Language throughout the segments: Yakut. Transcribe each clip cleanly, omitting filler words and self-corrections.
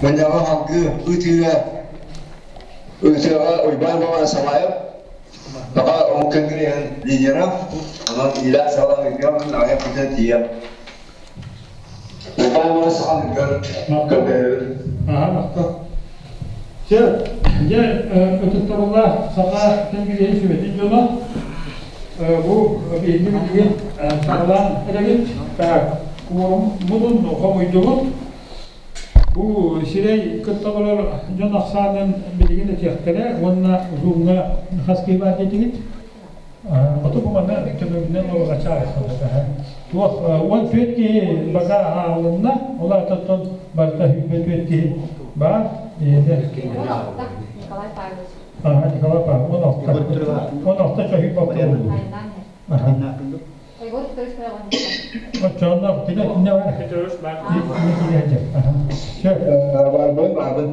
Мунньаҕы салгыы ыытыыга ыытыаҕа Уйбаан Баҕана Салаев, Саха омук кэнгириэһин лидера, онон иилээх-саҕалаах ыытыаҕын аҕыйах күнтэн тиийэн Уйбаан Баҕана Сахалыгар көрдөһөбүн. Аһа, махтал. Чэ, дьэ, ытыктабыллаах Саха кэнгириэһин сүбэтин дьоно, бу биһиги билигин саҕалаан эрэбит. Так, кворуммутун хомуйдубут. Бу сирэй кытта олорор дьон ахсаанын билигин этиэхтэрэ уонна Zoom-ҥа хас киһи баар диэтигит? Хоту бу манна төбөбүнэн олорачаар Туох 14 киһи бака ааҕылынна, ол аатыттан барыта 24 киһи баар. Николай Павлович. Ага, Николай Павлович, 16. 16 чөһүй боппуруос. Егор Петрович Оччоонно кини кине бар. Петрович бар. Сөп. Барбын, барбын.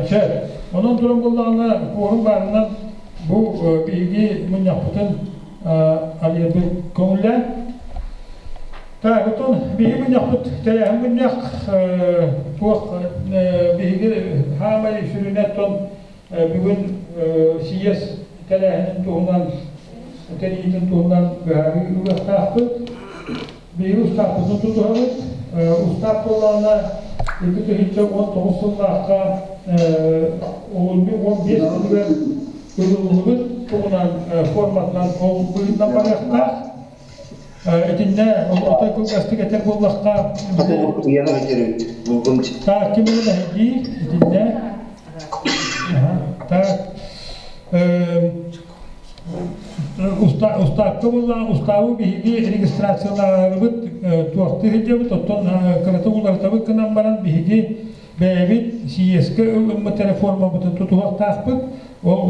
Сөп. Онон туран буллаҕына, куорум баарынан бу биһиги мунньахпытын арыйарбыт көҥүллээн. Так, отон биһиги мунньахпыт тэрээһин мунньах туох биһиги хаамай сүрүнэ оттон Бүгүн сийиэс тэрээһинин туһунан, тэрийиитин туһунан быһаарыы ылыахтаахпыт. Биһиги устааппытын тутуһабыт. Устаап буоллаҕына 2019 сыллаахха олунньу 15 күнүгэр ылыллыбыт туһунан форматынан ол быһыытынан барыахтаах. Итиннэ отой кылгастык этэр буоллахха, так ким эрэ мэһэйдиир итиннэ так устаапка буоллаҕа устаабы биһиги регистрациялаарыбыт туохтыы сылдьабыт оттон кыратык уларытабыт гынан баран биһиги бэйэбит сийиэскэ ылыммыт реформабытын тутуһуохтаахпыт. Ол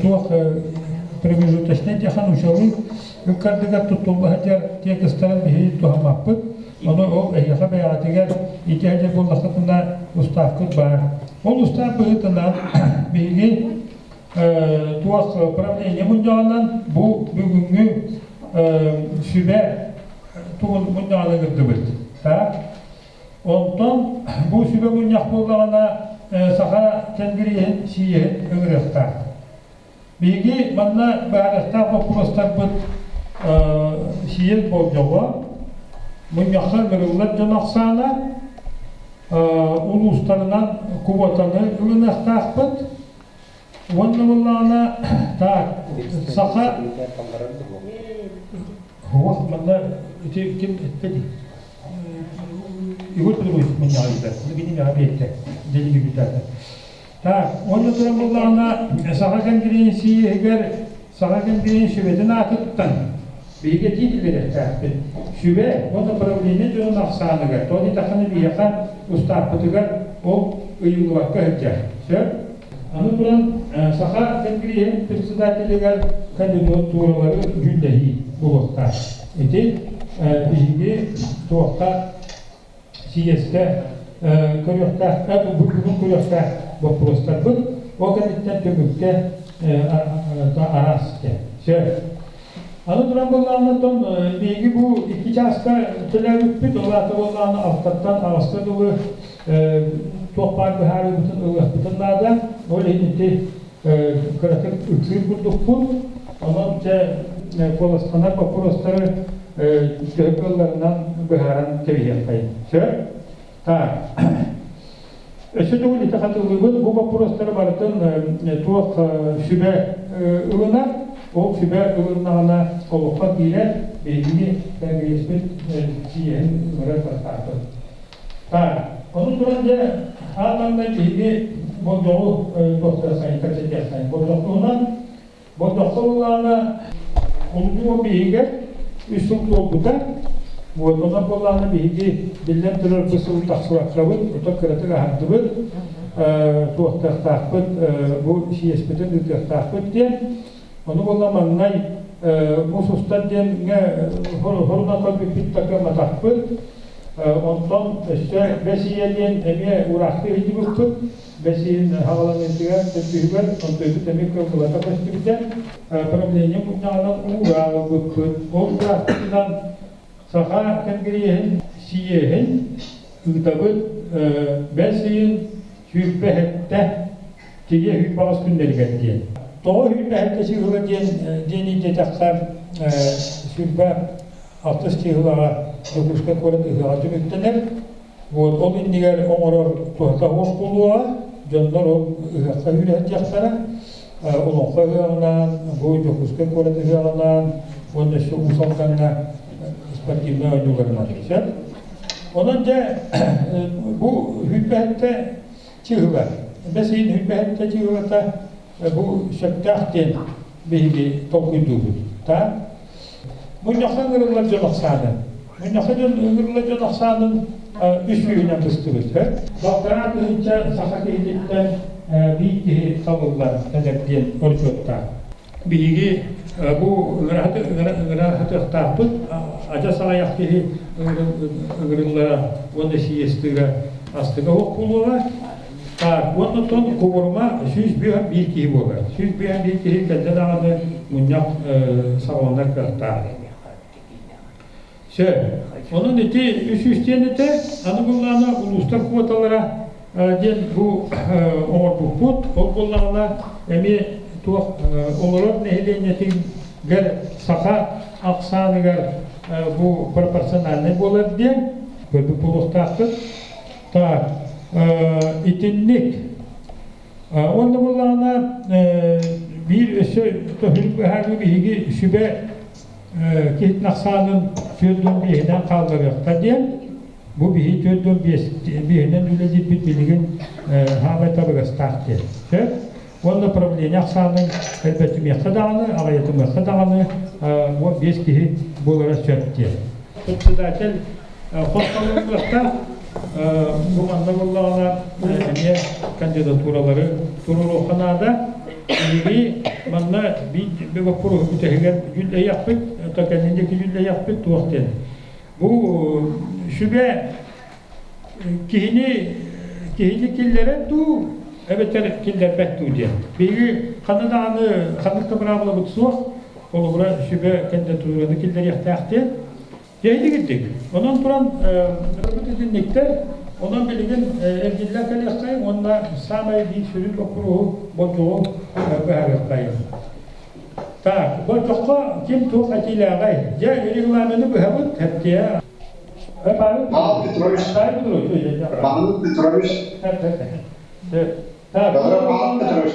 туох промежуточнай диэхэ нуучалыы ыккардыгар туттулла сылдьар текстарын биһиги туһаммаппыт. Ону ол эһиэхэ бэйэҕитигэр ити сылдьар буоллаххытына устаапкыт баар. Ол устаап быһыытынан биһиги туох правление мунньаҕынан бу бүгүҥҥү сүбэ тугун мунньаҕын ыҥырдыбыт. Так? Онтон бу сүбэ мунньах буоллаҕына Саха Кэнгириэһин сийиэһин ыҥырыахтаах. Биһиги манна быһаарыахтаах боппуруостарбыт сийиэс болдьоҕо, мунньахха ыҥырыллар дьон ахсаана, улуустарынан квотаны ылыныахтаахпыт уонна буоллаҕына так саха Суох, манна ити ким эттэ дии? Егор Петрович мунньаҕа ыытар. Кини миэхэ биэрдэ. Дьэ Так, уонна туран буоллаҕына, Саха кэмпириэнсийэтигэр Саха кэмпириэнсийэ сүбэтин аатыттан биһиги этии киллэриэхтээхпит. Сүбэ уонна правление дьонун ахсааныгар, тоҕо диэтэххинэ биһиэхэ устааппытыгар ол ыйыллыбакка сылдьар. Сөп? Аны туран, Саха кэнгириэһин председателигэр кандидатуралары дьүүллэһии буолуохтаах. Ити биһиги туохха сийиэскэ көрүөхтээх, бүгүн көрүөхтээх боппуруостарбыт. Ол кэнниттэн түмүккэ араас сөп. Аны туран буоллаҕына, оттон биһиги бу икки чааска төлөөбүппүт, ол аата буоллаҕына алтаттан аҕыска дылы туох баар быһаарыыбытын ылыахпытын наада. Ол иһин ити кыратык ыксыыр курдукпут. Онон дьэ куоластанар боппуруостары төһө кыалларынан быһааран кэбиһиэххэйин. Сөп? Так. Өссө төгүл ити хатылыыбыт бу боппуруостары барытын туох сүбэ ылынар, ол сүбэ ылыннаҕына олоххо киирэр, биһигини кэнгириэспит сийиэһин ыҥырар кыахтаахпыт. Так, ону туран дьэ аан маҥнай биһиги болдьоҕу туохтара кэпсэтиэхтээх. Болдьохтуһунан болдьоххо ыллаана улуу биһигэр үс сыл туолбута. Вот онон буоллаҕына биһиги биллэн турар бу сыл тахсыбаккабыт, ото кыратык аһардыбыт, туохтаахтаахпыт, бу сийиэспитин ыытыахтаахпыт диэн. Ону буолла маҥнай муус устар диэҥҥэ хорунан көрбүппүт да кыамматахпыт. Онтон өссө бэс ийэ диэн эмиэ ураахтыы сылдьыбыппыт. Бэс ыйын хаҕаланыытыгар, төрдүһүгэр онтуйбут эмиэ кыаллыбата көстүбүтэ. Правление мунньаҕынан уураах ылбыппыт. Ол уураахпытынан Саха Кэнгириэһин сийиэһин ыытабыт бэс ыйын. 27 тиийэ 28 күннэригэр диэн. Тоҕо 27 чыыһыла диэн диэний диэтэххэ, 26 чыыһылаҕа Дьокуускай куорат ыһыаҕа түмүктэнэр. Вот ол иннигэр оҥорор туһата суох буолуоҕа, дьоннор ол ыһыахха үүрэ сылдьыахтара. Олоҥхо ыһыаҕынаан, бу Дьокуускай куорат ыһыаҕынаан уонна өссө Уус Алдаҥҥа спортивнай оонньууларынан. Сөп? Онон дьэ бу сүүрбэһиттэ чыыһыла, бэс ыйын сүүрбэһиттэ чыыһылата бу сөптөөх диэн биһиги толкуйдуубут. Та? Мунньахха ыҥырыллар дьон ахсаана. Мунньахха дьон ыҥырыллар дьон ахсаанын үс сүүһүнэн быстыбыт. Балтараа тыһыынча саха киһититтэн биир киһи талыллар кэлэр диэн отчуоттаах. Биһиги бу ыҥыраһытыахтаахпыт адьас аҕыйах киһи ыҥырыллара уонна сийиэстыыра астыга суох буолуоҕа. Так, уонна оттон куорума 151 киһи буолар. 151 киһи кэллэ даҕаны мунньах саҕаланар кыахтаах. Сөп. Онон ити үс үс диэн этэ, аны буллаҕына улуустар квоталара диэн бу оҥорбуппут. Ол буоллаҕына эмиэ туох олорор нэһилиэнньэтигэр саха ахсааныгар бу пропорциональнай буолар диэн көрбүт буолуохтаахпыт. Так, итинник. Уонна буоллаҕына биир өссө төһүрүк быһаарыы биһиги сүбэ киһитин ахсаанын 45-инэн хаалларыахха диэн. Бу биһи 45-инэн үлэлиирбит билигин хаамай табыгастаах диэн. Сөп? Уонна правление ахсаанын элбэтимиэххэ даҕаны, аҕыйатымыахха даҕаны 15 киһи буолара сөп диэн. Председатель хос талыллыахтаах. Бу манна буоллаҕына эмиэ кандидатуралары туруоруохха наада. Биһиги манна биир боппуруоһу бүтэһигэр дьүүллэһиэхпит, кэннин диэки дьүүллэһиэхпит туох диэн. Бу сүбэ киһини киһини киллэрэр дуу, эбэтэр киллэрбэт дуу диэн. Биһиги ханна даҕаны ханнык да быраабылабыт суох, холобура сүбэ кандидатураны киллэриэхтээх диэн. Дьэ, Онон туран ырбыт итинниктэр, онон билигин эргиллэн кэлиэххэйиҥ уонна саамай биир сүрүн боппуруоһу болдьоҕу быһаарыаххайыҥ. Так, болдьоххо ким туох этиилээҕэй? Дьэ, регламены быһабыт, хэптиэ. Павел Петрович. Павел Петрович. Так, Павел Петрович.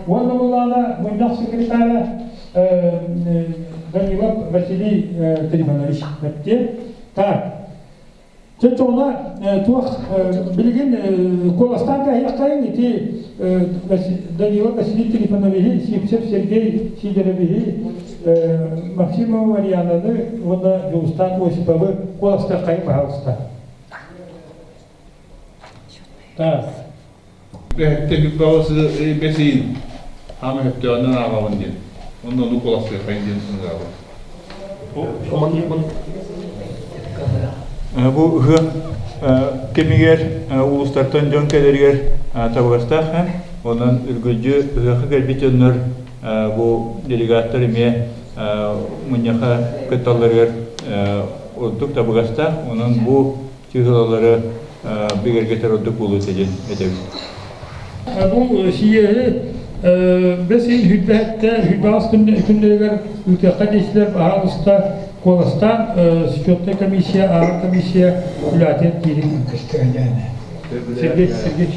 Уонна буллаана мунньах секретаря Данилов Василий Трифонович Мэттиэ. Так, Чочоҕуна туох билигин куоластаан кэһиэххэйиҥ ити Данилов Василий Трифоновиһы, Сивцев Сергей Сидоровиһы, Максимова Марьянаны уонна Дьулустаан Осиповы куоластыаххайыҥ баһаалыста. Так. Бэһиин хаама өттөөнөн ааҕабын диэн. Онно ону куоластыаххайын диэн ыҥырабын. Бу ыһыах кэмигэр улуустартан дьон кэлэригэр табыгастаах онон үргүлдьү ыһыахха кэлбит дьоннор бу делегаттар эмиэ мунньахха кытталларыгар ордук табыгастаах онон бу чыыһылалары бигэргэтэр ордук буолуо этэ диэн этэбин. Бу сийиэһи бэс ыйын сүүрбэһиттэ сүүрбэҕис күннэригэр ыытыахха диэчилэр аһаҕаста куоластаан счетная комиссия, ааҕар комиссия үлээтин киирин Сергей Сергеевич.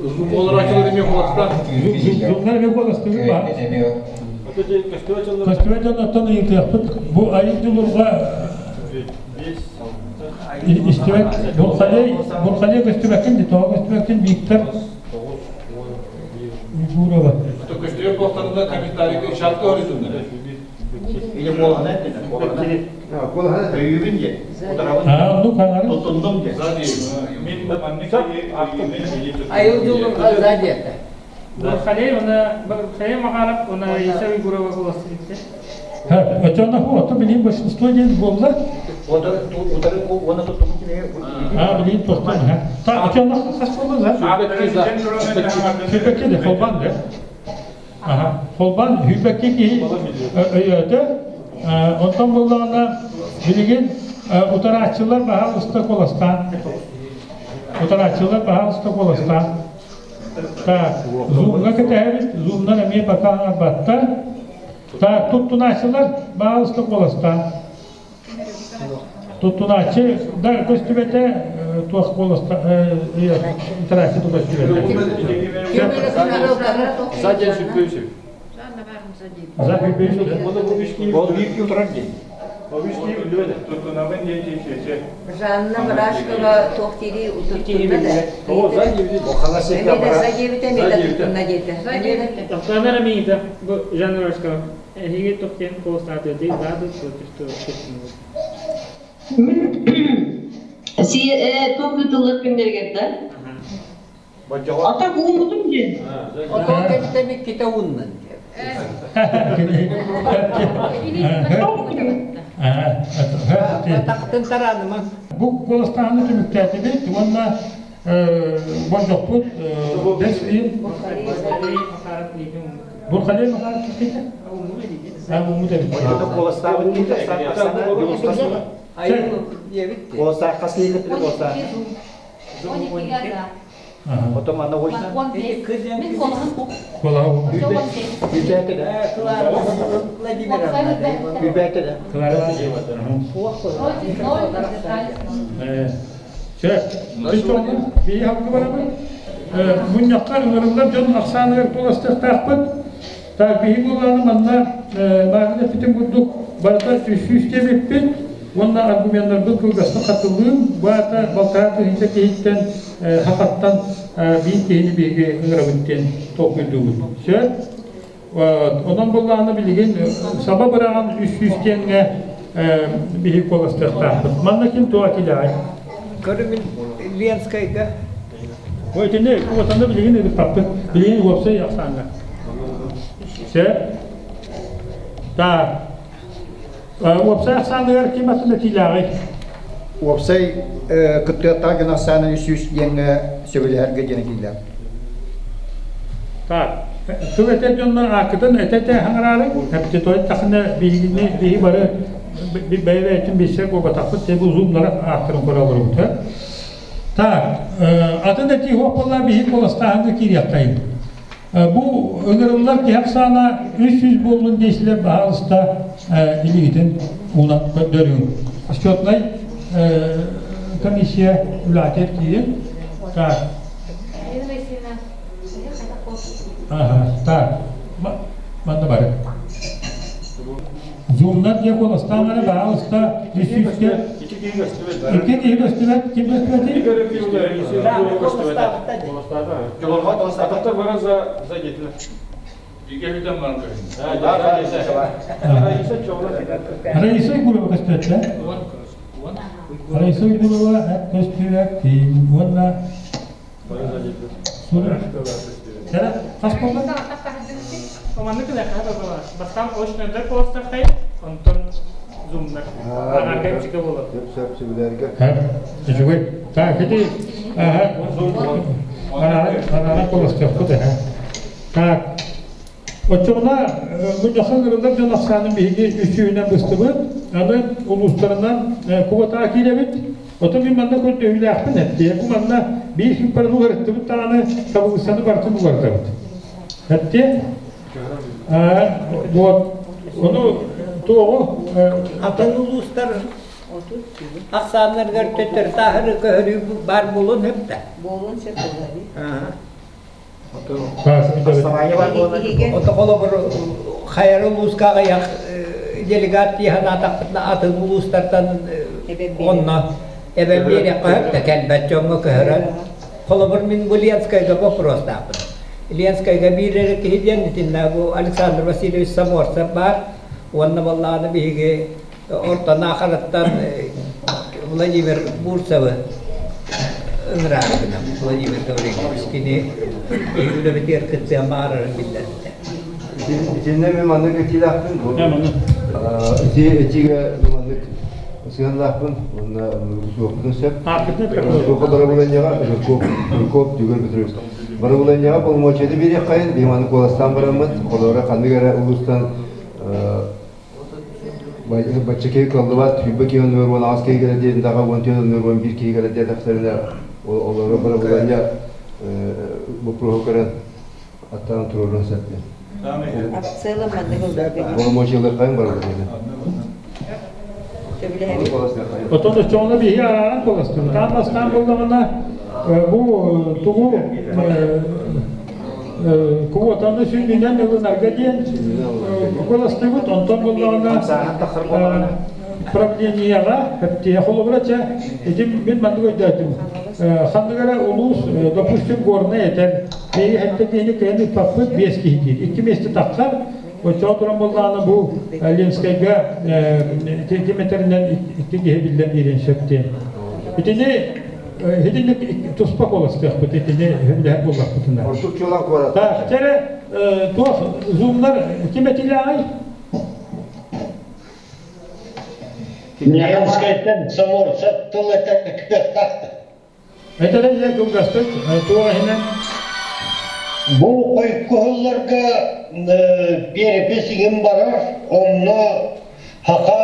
Зумнар эмиэ куоластыыр баар. Көстүбэт дьоннортон ыйытыахпыт. Бу айыл дьулурҕа истибэт Бурхалей Бурхалей көстүбэккин ди тоҕо көстүбэккин Виктор Егорова. Көстүбэт буолтарына комментарийга чатка оритуннар. Или куолаһына эттинэ. Куолаһына өйүүбүн диэн. Аа, оннук хаҥарын. Тутуннум диэн. Айыл дьулурҕа сзади это. Бурхалей, она Бурхалей Махаров, она Иса Уйгурова голосует. Оччоно ото билин большинство диэн буолла. А, билин тохтон, ха. Та, оччоно хас буолла, да? Сүүрбэкки де, холбан да. Аха. Холбан сүүрбэкки киһи өйөөтө. Онтон буоллаҕына билигин Утарааччылар баһаалыста куоластаан. Утарааччылар баһаалыста куоластаан. Так, зумҥа кэтэһэбит, зумнар эмиэ пока аҥарбаттар. Так, туттунааччылар баһаалыста куоластаан. Туттунааччы да көстүбэтэ, туох куоласта, утарааччы да көстүбэтэ. Сзади сүппүсү. За сүппүсү. Ол биир киһи турар дии. Туттунабын диэн чече. Жанна Барашкова туох диири утуттунна да. О, Эмиэ да за диэбитэ, эмиэ да туттунна диэтэ. Тохтоонор эмиийдэ бу Жанна Барашкова эһиги туох диэн куоластаатыгытый да против Туох ыытыллар күннэригэр да? Ата ууммутум диэн. Отон кэбитэ иккитэ ууннан. Тахтын тараныма. Бу куоластааһыны түмүктээтибит уонна болдьохпут бэс ыйын Бурхалей Макаров киттите? Ууммут эбит. Куоластаабыт киһи Куоластаах хас киһи куоластаах? Потом она вышла. Күбээтэ да. Күбээтэ да. Сөп. Биһи халкы барабыт. Мунньахха ыҥырыллар дьон ахсааныгар куоластыахтаахпыт. Так, биһи буолааны манна баарын эппитим курдук барыта 300 диэбиппит уонна аргуменнарбын кылгастык хатылыым. Бу аата балтараа тыһыынча киһиттэн хахаттан биир киһини биһиги ыҥырабыт диэн толкуйдуубут. Сөп. Онон буоллаҕына билигин саба быраҕан 300 диэҥҥэ биһиги куоластыахтаахпыт. Манна ким туох этилээҕий? Көрүмүн Ленскайга. Ой, итини куотаны билигин ыгыппаппыт. Билигин уопсай ахсааҥҥа. Сөп. Так. Уопсай ахсааныгар ким атын этиилээҕий? Уопсай кыттыахтаах дьон ахсаана 300 диэҥҥэ сөбүлэһэргэ диэн этиилээх. Так. Тыл этэр дьоннор ааккытын этэ-этэ хаҥараары, эптитоид тахына биһигини биһи бары бэйэ-бэйэтин билсэр буолбатахпыт, те бу зумнара ааттарын көрө олоробут. Так, атын этии суох буолла биһи куоластааһыҥҥа киириэххэйин. Бу ыҥырыллар киһи ахсаана 300 буоллун диэсилэр баһаалыста илиигитин уунан көрдөрүҥ. Счетнай комиссия үлэҕитигэр киирин. Так. Ага, так. Манна бары. Зумнар диэн куоластаан эрэ баһаалыста 300-кэ икки киһи көстүбэт. Ким көстүбэтий? Атахтар бара за за диэтилэр. Раиса Уйгурова көстүбэт Раиса Уйгурова көстүбэт уонна Хас буолла? Маннык гына бастаан очнойдар куоластахтай, онтон зумнар. Агарга үчүгэй буолар. Сөп сөп сөбүлэргэ. Үчүгэй. Так, ити анаара куоластыахпыт эһэ. Так, Оччоҕуна мунньахха ыҥырыллар дьон ахсаанын биһиги үсүүнэн быстыбыт. Аны улуустарынан куотаа киирэбит. Отон мин манна көрдөһүүлээхпин эттиэ. Бу манна биир сыыппараны уларыттыбыт даҕаны табылыссаны барытын уларытабыт. Эттиэ. Вот. Ону туоҕу Атын улуустар ахсааннарыгар төттөрү тааһыры көһөрүү баар буолуон сөп да. Буолуон сөп буолар. Ото холобур хайар улууска аҕыйах делегат тииһэн аатахпытына атын улуустартан онно эбэн биэриэххэ сөп да кэлбэт дьоҥҥо көһөрөн. Холобур мин бу Ленскайга боппуруостаахпын. Ленскайга биир эрэ киһи диэн итиннэ бу Александр Васильевич Саморцев баар уонна буоллаҕына биһиги Орто Наахараттан Владимир Бурцевы ыҥыраары гынам. Владимир Гаврильевич кини үлэбитигэр кыттыан баҕарарын биллэрбитэ. Итиннэ мен маннык этиилээхпин. Ити этиигэ маннык сыһыаннаахпын уонна суохпутун сөп. Суохха барабыланньаҕа Рыков Түгөр Петрович. Барабыланньаҕа полномочияны биэриэххэйин, биһи маны куоластаан бараммыт, холоро ханнык эрэ улуустан Бачча киһи кыаллыбат, сүүрбэ киһи оннугар 18 киһи кэлэр диэн даҕа, 14 оннугар 11 киһи кэлэр диэтэхтэринэ, олору бырабылыанньа боппуруоһу көрөн аттаран туруоруон сөп диэн. А в целом маннык ылбыт. Боломуочуйалыаххайын барабылыанньа. Сөбүлэһэбит. Отон оччоҕуна биһиги арааран куоластыыбыт. Аан бастаан буоллаҕына бу тугу квотаны сүнньүнэн ылынарга диэн куоластыыбыт. Онтон буоллаҕына правлениеҕа эптиэ холобура чэ ити мин маннык өйдөөтүм. Ханнык эрэ улуус, допустим, Горнай этэр, биһиги сэттэ киһини кыайан ыыппаппыт, биэс киһи диир. Икки миэстэ тахсар, Оччоҕо туран буоллаҕына бу Ленскэйгэ ити метринэн икки киһи биллэн биэриэн сөп диэн. Итини итинник туспа куоластыахпыт итини сөбүлэһэр буоллахпытына. Ордук чуолаан куорат. Так, чэрэ туох зумнар ким этилээҕий? Ленскэйтэн Соморсо тыл этэр кыахтаахтар. Этэрэ дьэ кылгастык туох иһинэн? Бу хойуккуһулларга перепись иҥин барар, онно саха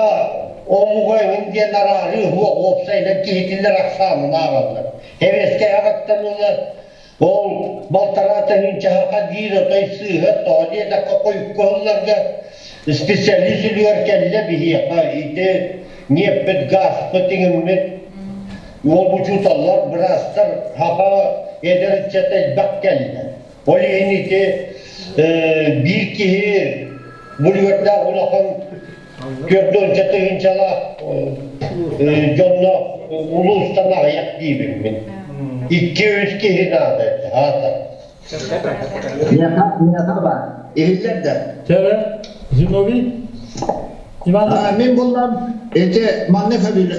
омуга эҥин диэн араарыы суох уопсайынан киһитиллэр ахсаанын ааҕаллар. Эбиэскэй аҕаттан ыла ол балтараа тыһыынча саха диир отой сыыһа тоҕо диэтэххэ хойуккуһулларга специалист үлүгэр кэллэ биһиэхэ ити ньиэппит, газпыт иҥиммит Уол учууталлар, быраастар саха эдэр ыччата элбэх кэллэ. Ол иһин ити биир киһи булугурдаах улахан 40 тыһыынчалаах дьонноох улуустан аҕыйах диибин мин. Икки-үс киһи наада этэ, аата. Миэхэ баар. Иһиллэр да. Чэ, Зиновий Иванович. Мин буллам ити маннык сөбүлэ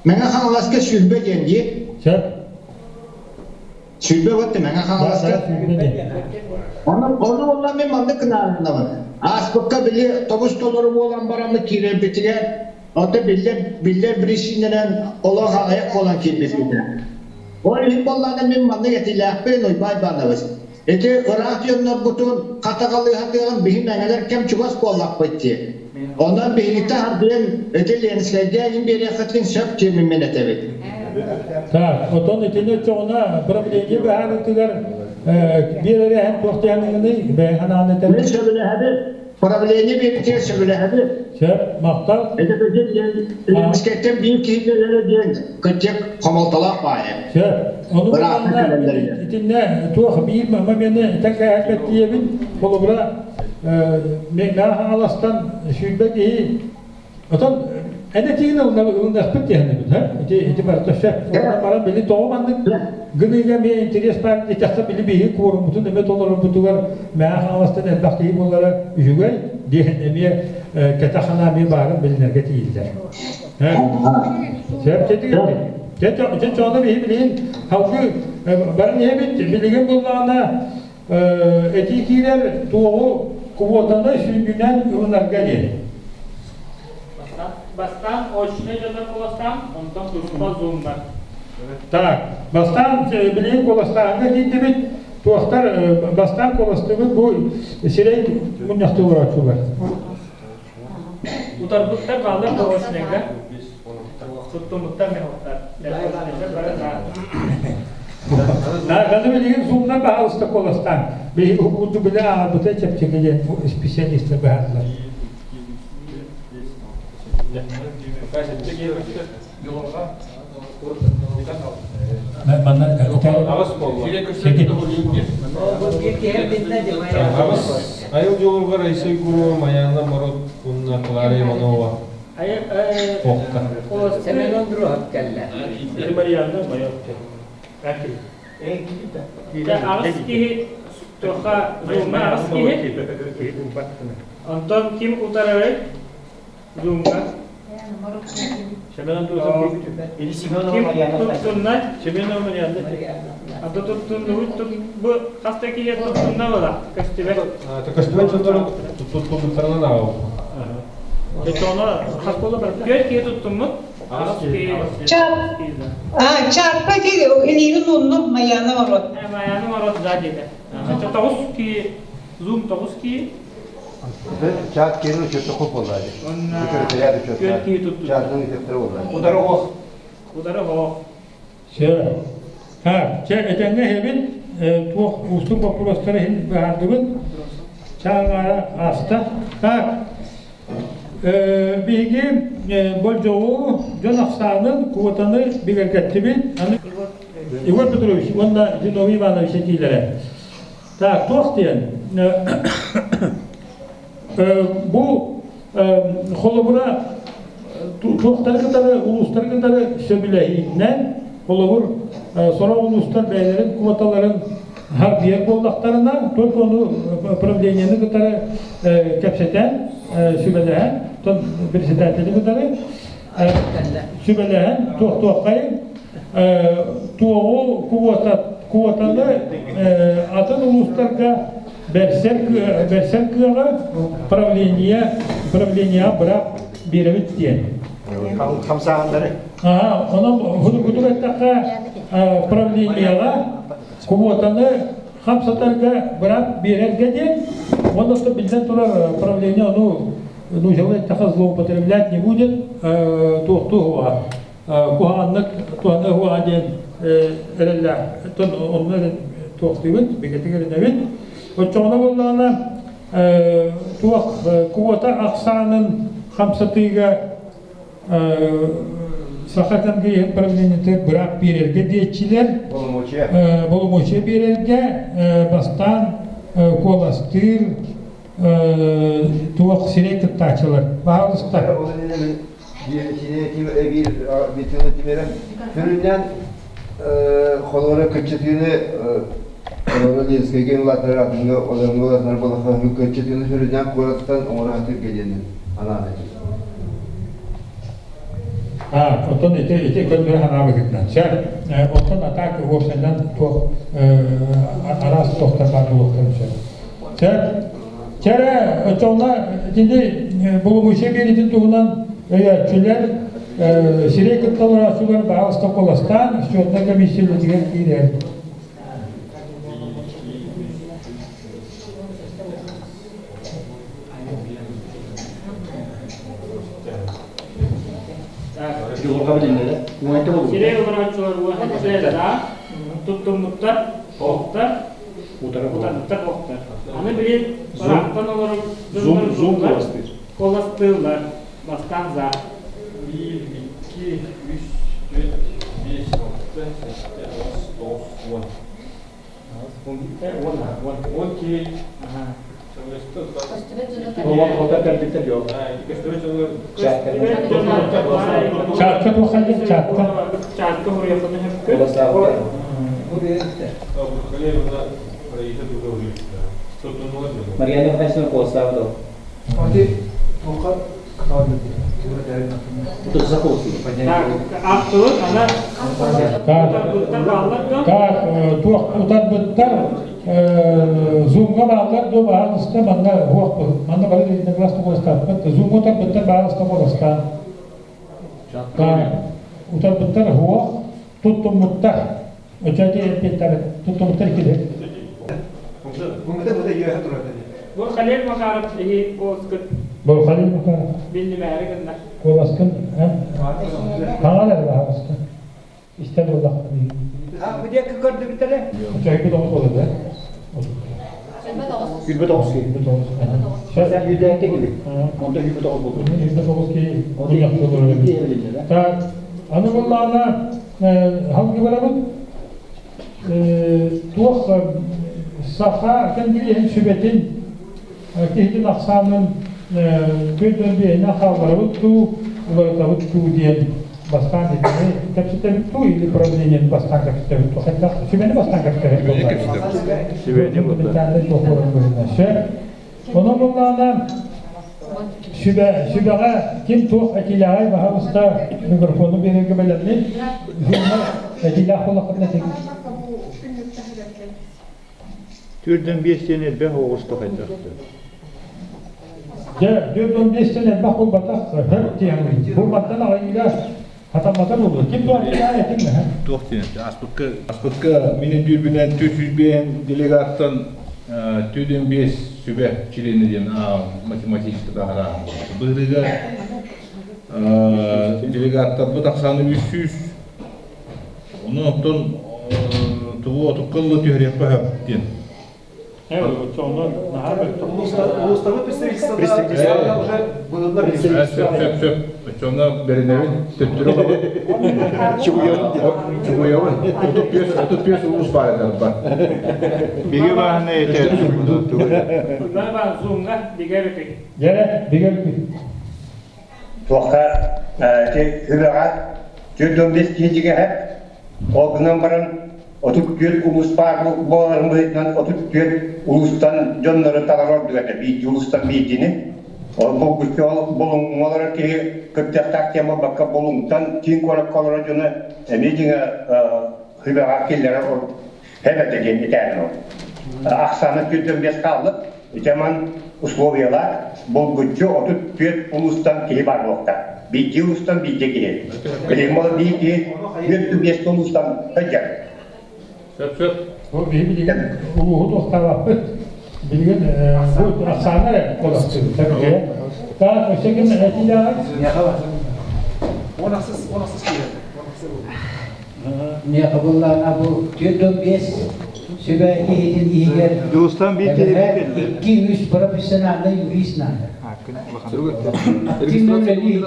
Мэҥэ Хаҥаласка 20 диэн дии. Сөп. 20 вот Мэҥэ Хаҥаласка. Ону ону буолла мин маннык гынаарынабын. Ааспыкка били тобус толору буолан бараммыт киирэрбитигэр ото биллэр биллэр биричиинэнэн олох аҕыйах буолан киирбиппитэ. Ол иһин буоллаҕына мин маннык этиилээхпин Уйбаан Иванович. Ити ыраах дьоннорбутун хатаҕалыыһатыаҕын биһи мэҥэлэр кэм чугас буоллахпыт дии. Онон биһигиттэн хардыан ити Ленскэйгэ иҥ биэриэххитин сөп диэммин мин этэбит. Так, отон итини оччоҕуна правление быһаарыытыгар биэрэр туох диэниҥиний бэйэ санааны этэр. Мин сөбүлэһэбин. Правление биэритигэр сөбүлэһэбин. Сөп, махтал. Это Ленскэйтэн биир киһи кэлэрэ диэн кырдьык хомолтолоох баайа. Сөп. Ону итиннэ туох биир момены этэн кээһэрбэт диэбин, холобура, Мэҥэ Хаҥаластан 20 киһи Отон эн этиигин ылыныахпыт диэхинэбит, һэ? Ити ити барыта сөп. Онон баран били тоҕо маннык гыныыга эмиэ интерес баар диэтэххэ били биһиги кворуммутун эмиэ толорорбутугар Мэҥэ Хаҥаластан элбэх киһи буолара үчүгэй диэн эмиэ кэтэх санаа эмиэ баарын билинэргэ тиийиллэр. Сөп дэтигин. Дьэ чоно биһи билигин халгы баран иһэбит билигин буоллаҕына этии киирэр туоҕу квотаны сүнньүнэн ылынарга диэн. Бастаан очно дьоннор куоластаан, онтон туспа зумнар. Так, бастаан билигин куоластааһыҥҥа киирдибит. Туохтар бастаан куоластыыбыт бу сирэй мунньахтыы олорооччулар. Утарбыттар бааллар да очнайга. Туттумуттар мехоттар. Нааданы билигин зумнар баһаалыста куоластаан. Биһиги курдук билэ ааҕарбыта чэпчэки диэн специалистар быһаардылар. Манна Айыл дьолугар Айсей Гурова, Майаана Морот уонна Клара Иванова. Охта. Семен Андруһов кэллэ. Марианна Аҕыс киһи туохха зумма аҕыс киһи. Онтон ким утарарый? Зумҥа. Семен Андросов Ким туттунна? Семенова Марианна. Ата туттуннубут бу хас да киһи туттунна була көстүбэт. Көстүбэт дьоннору туттубуттарынан ааҕабыт. Хас буола барда? Түөрт киһи туттуммут. Аҕыс киһи. А, чааппа илиибин ууннум Майаана Морот. Майаана Морот за диэтэ. Тоҕус киһи, зум тоҕус киһи. Чат киһини учетта хоп буолла дии. Секретариат учетта. Чатынан учеттара буолла. Удары оһох. Удары оһох. Все. Так, чэ, этэҥҥэ иһэбит, туох уустук боппуруостары иһин быһаардыбыт. Чааҥаара ааста. Так, биһиги болдьоҕу, дьон ахсаанын, квотаны бигэргэттибит. Аны Егор Петрович уонна Зиновий Иванович этиилэрэ. Так, туох диэн, бу холобура туохтары кытары, улуустары кытары сөбүлэһиинэн, холобур, сорох улуустар бэйэлэрин квоталарын харбыйар буоллахтарына, только ону правлениены кытары кэпсэтэн, сүбэлэһэн, председатели кытары сүбэлэһэн, туох-туоххайын туоҕу квотаны атын улуустарга бэрсэр бэрсэр кыаҕы правление правлениеҕа быраап биэрэбит диэн. Хамсааһыннары. Аа, онон судургутук эттэххэ, правлениеҕа квотаны хамсатарга быраап биэрэргэ диэн, уонна биллэн турар правление ону нуучалыы эттэххэ злоупотреблять не будет, туохтуу уһуга куһаҕаннык туһана уһуга диэн эрэллээх онно туохтуубут бигэтик эрэнэбит. Оччоҕуна буоллаҕына туох квота ахсаанын хамсатыыга Саха Конгреһын правлениетыгар быраап биэрэргэ диэччилэр боломуочуйа биэрэргэ бастаан куоластыыр туох сирэй кыттааччылар баһаалыста. Сүрүннээн холоро кыччатыыны холоро Ленскэйгэ улаатар атыҥҥа олоҥҥо улаатар буоллахха кыччатыыны сүрүннээн куораттан оҥоро сатыырга диэн анаан этим. А, оттон ити ити көннөрү ханаабытынан. Сөп. Оттон атак уопсайынан туох араас туохтар баар буолуохтарын сөп. Сөп. Чэрэ, оччоҕуна итини боломуочуйа биэриитин туһунан өйөөччүлэр сирэй кытта олорооччулар баһаалыста куоластаан счетнай комиссия үлэтигэр киирэр. Сирэй олорооччулар уоһа туттуммуттар, оһохтор, утарбыттар оһохтор. Аны били ыраахтан олорор Зум, зум куоластыыр. Куоластыыллар. Бастаан за. Биир, икки, үс, түөрт, биэс, алта, сэттэ, аҕыс, тоҕус, уон. Уон, уон, уон киһи Чаатка туоххайдык чаатка? Чаатка хуруйаххына хөпкө. Марьяна Афанасьевна Колосавдо. Ахтыбыт, ана Так, туох утарбыттар Зумга бааллар дуо баһаалыста манна уох манна бары единогласно куоластааппыт Зумга утарбыттар баһаалыста куоластаан Так, утарбыттар уох туттуммуттар Өчөти эппиттэр туттуммуттар кири Бу Халил Макаров иһи куоласкын Бу Халил Макаров биллимээри гынна. Куоласкын хаҥал эрэ баһаалыста. Истэр буоллахпын. А, бу диэки көрдүбүтэрэ? Чайбыт оҕус буолар да? Күлбэт оҕус киһи. Күлбэт оҕус. Сүүрдээхте киһи. Онто күлбэт оҕус буолбут. Күлбэт оҕус киһи. Так, аны буллаҕына халгы барабыт. Туох саха кэнгириэһин сүбэтин киһитин ахсаанын көйдөн биэһинэн хаалларабыт дуу, уларытабыт дуу диэн бастаан итини кэпсэтэбит дуу или правлениени бастаан кэпсэтэбит дуу хайдах сүбэни бастаан кэпсэтэбит Сүбэни буолла. Сөп. Онон буллаҕына сүбэ сүбэҕэ ким туох этиилээҕэй баһаалыста микрофону биэрэргэ бэлэммин. Этиилээх буоллаххытына этиҥ. Түрдэн биэстэн элбэх оҕусто хайдах Дьэ, түөрт биэстэн элбэх буолбатах, хөп диэн. Бу мантан аҕайыыга хатаммата буолуо. Ким туох этиҥ Туох диэн аспыкка аспыкка мин өйдүүрбүнэн 405 делегаттан Түдүн биэс сүбэ чилиэнэ диэн математическай таһарааһын буолбут. Быһырыга делегаттарбыт ахсааны 300. Ону оттон тугу отукка ылла түһэриэххэ сөп диэн. Улуустарбыт представительство уже было. Сөп, сөп, сөп. Оччоҕуна бэринэбин, төттөрү олоҕун. Чугуйабын. 35 улуус баар этэр бар. Бигэ бааһына этэр. Баба зумга бигэр үтүк. Дьэ, бигэр үтүк. Туохха ити үбэҕэ 45 киһи дьигэһэ. Ол гынан баран 34 улуус баар буоларын быһыытынан 34 улуустан дьоннору талар ордук этэ. Биирдии улуустан биирдини. Ол булгуччу ол Булуҥҥа олорор киһи кыттыахтаах диэн буолбакка, Булуҥтан киин куоракка олорор дьону эмиэ дьиҥэ үбэҕэ киллэрэр эбэтэ диэн итээн ол. Ахсаана 45 хааллык. Ити условиялаах булгуччу 34 улуустан киһи бар буолта. Биирдии улуустан биирдэ киһи. Билигин ол биир киһи 45 улуустан сылдьар. Сөп, сөп. Бу биһи билигин улууһу туохтаабаппыт. Билигин бу ахсаана эрэ куоластыыбыт. Так, өссө ким этиилээҕий? Он ахсыс, он ахсыс киһи. Он ахсыс буолла. Миэхэ буллаана бу 45 сүбэ киһитин иһигэр Дьулустан биир киһи кэллэ. 2-3 профессиональный юрист надо. Активно үлэлиир.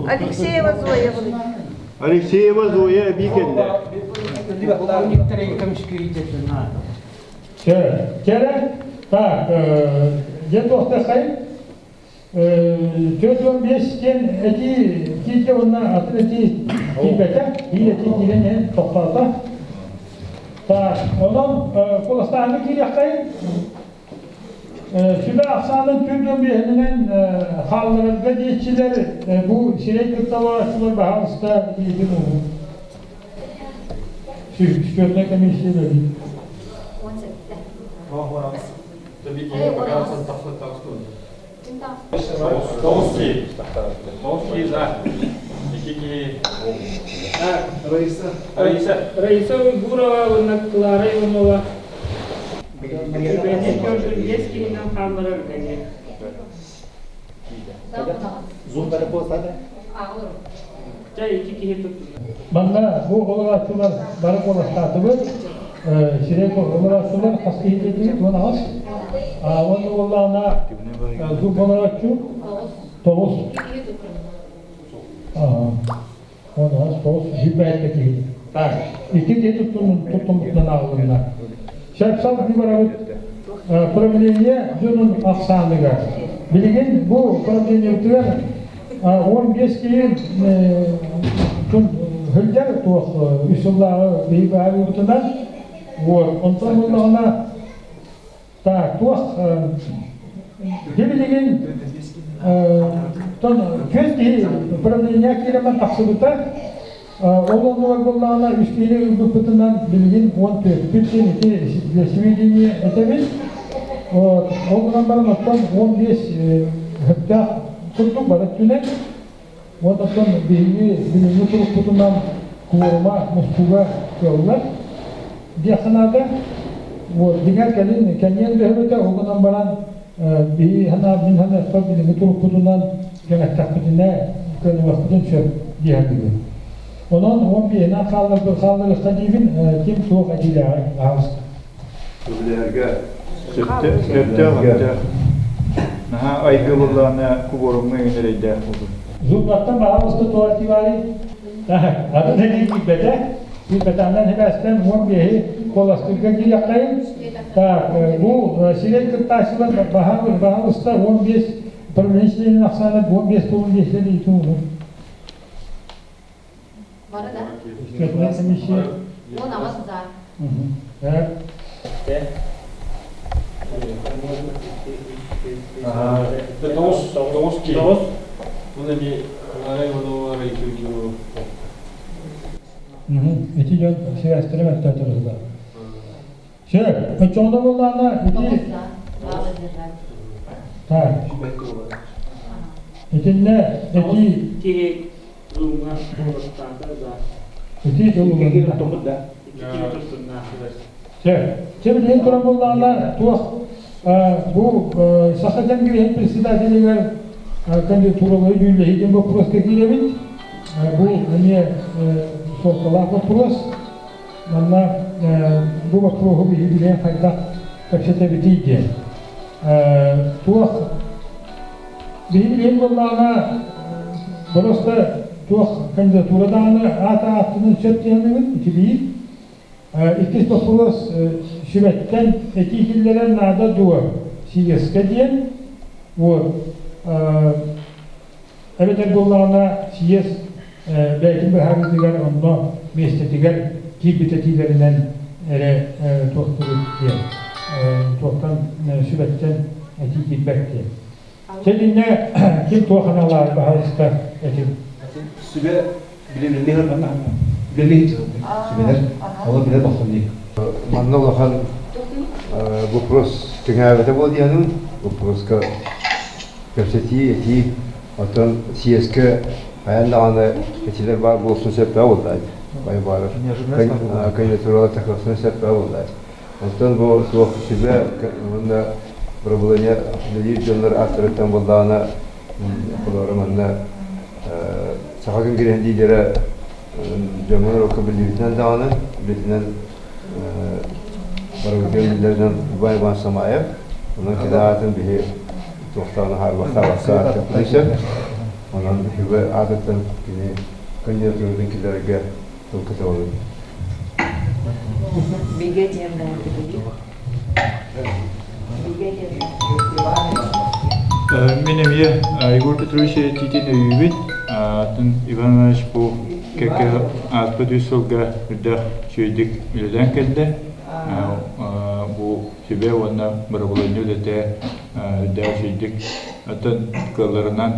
Алексеева Зоя Алексеева Зоя эбии кэллэ. Кэрэ, так, дьэ туохтахай? 45 диэн этии киирдэ уонна атын этии киирбэтэ. Биир этии киирэн иһэн тохтоото. Так, онон куоластааһыҥҥа киириэххэйин. Сүбэ ахсаанын 45-инэн хаалларарга диэччилэр бу сирэй кытта олорооччулар баһаалыста илиитин уһун. Счетная комиссия үлэлиир. Тоҕус киһи. Тоҕус киһи за. Икки киһи. Раиса. Раиса. Раиса Уйгурова уонна Клара Иванова Сүбэни 45 киһинэн хаалларар эмиэ. Зум болсады. Чэ, икки киһи туттулар. Манна бу олорооччулар бары куоластаатыбыт. Сирэй олорооччулар хас киһи диэтигит? 18. Уонна буоллаҕына зуб олорооччу тоҕус. 18, тоҕус, сүүрбэһэттэ киһи. Так, икки киһи туттуммутунан ааҕылынна. Сөп барабыт правление дьонун ахсааныгар. Билигин бу правлениебытыгар 15 киһи сылдьар туох үс сыллааҕы биһиги баһаарыыбытынан. Вот, онтон буоллаҕына так, туох билигин түөрт киһи правление киирэмэн тахсыбыта. Ол оннугар буоллаҕына үс киһини ылбыппытынан билигин 14-пүт диэн ити для сведения этэбин. Вот. Ол гынан баран оттон 15 сөптөөх курдук бары өттүнэн. Вот оттон биһиги билиҥҥи турукпутунан кворума мустууга кыаллар диэххэ наада. Вот, дьиҥэр кэлин кэнниэн бөһүбүтэ, ол гынан баран биһи хана мин ханыахпар билиҥҥи турукпутунан кэҥэттэхпитинэ көнүөхпүтүн сөп диэһэн Онон 15-инэн хаалларбыт хаалларыахха диибин, ким туох этиилээҕий аһаҕаста. Сөбүлэһэргэ. Сөптөөх, сөптөөх. Наһаа айгы буоллаҕына куборумҥа иҥин эрэйдээх буолуо. Зубнаттан баһаалыста туох этии баарый? Атын этии киирбэтэ. Киирбэтэҕинэн сибээстэн 15-и куоластыырга киириэххэйин. Так, бу сирэй кыттааччылар баһаалыста 15 правление ахсаана 15 буолун диэхтэр иитин уһун. Бары да? Счетная комиссия. 18 за. Так. Тоҕус, тоҕус киһи. Тоҕус. Оны эмиэ Клара Иванова Раиса Уйгурова. Ити дьон сибээстэрэ мөлтөөтөр Сөп. Оччоҕуна буоллаҕына ити Так. Итиннэ эти Киһи зумҥа куоластаата за. Ити Икки киһи туттуммут да. Чэ, чэ билигин туран буоллаҕына туох бу Саха Кэнгириһин председателигэр кандидатуралары дьүүллэһии диэн боппуруоска киирэбит. Бу эмиэ суолталаах боппуруос. Манна бу боппуруоһу биһиги билигин хайдах кэпсэтэбитий диэн. Туох биһиги билигин буоллаҕына просто туох кандидатура даҕаны аата ааттанан сөп диэн ити биир. Иккис боппуруос сүбэттэн этии киллэрэр наада дуо съезкэ диэн. Вот. Эбэтэр буоллаҕына съезд бэйэтин быһаарыытыгар онно миэстэтигэр киирбит этиилэринэн эрэ туохтугут диэн туохтан сүбэттэн этии киирбэт диэн. Чэ итиннэ ким туох аналаах баһаалыста этим. Сүбэ Үлэлии сүбэлэр, олор билэр бохсон дии. Манна улахан вопрос кэҥээбэтэ буол диэхинин, вопроска кэпсэтии, этии, оттон съезкэ хайаан даҕаны этилэр баар буолсун сөптөөх буоллаайт. Бай баарар. Кандидатуралар такыахсын сөптөөх буоллаайт. Оттон бу суох сүбэ уонна правление үлэлиир дьоннор ааттарыттан буоллаҕына, холобура манна Саха Кэнгириһин лидерэ дьоҥҥо норуокка биллибитинэн даҕаны, үлэтинэн барыбытыгар биллэринэн Иван Иванович Самаев, онон кини аатын биһи туохтаҕына хаарбахтаабакка ааттыахпытын сөп. Онон сүбэ аатыттан кини кандидатуратын киллэрэргэ тыл көтөҕөбүн. Бигэ диэн Бигэ диэн Мин эмиэ Егор Петрович этиитин өйүүбүн. Атын Иван Иванович бу кэккэ ааспыт үс сылга үрдэх үчүгэйдик үлэлээн кэллэ. Бу сүбэ уонна бырабылыанньа үлэтэ үрдээх үчүгэйдик атын кыалларынан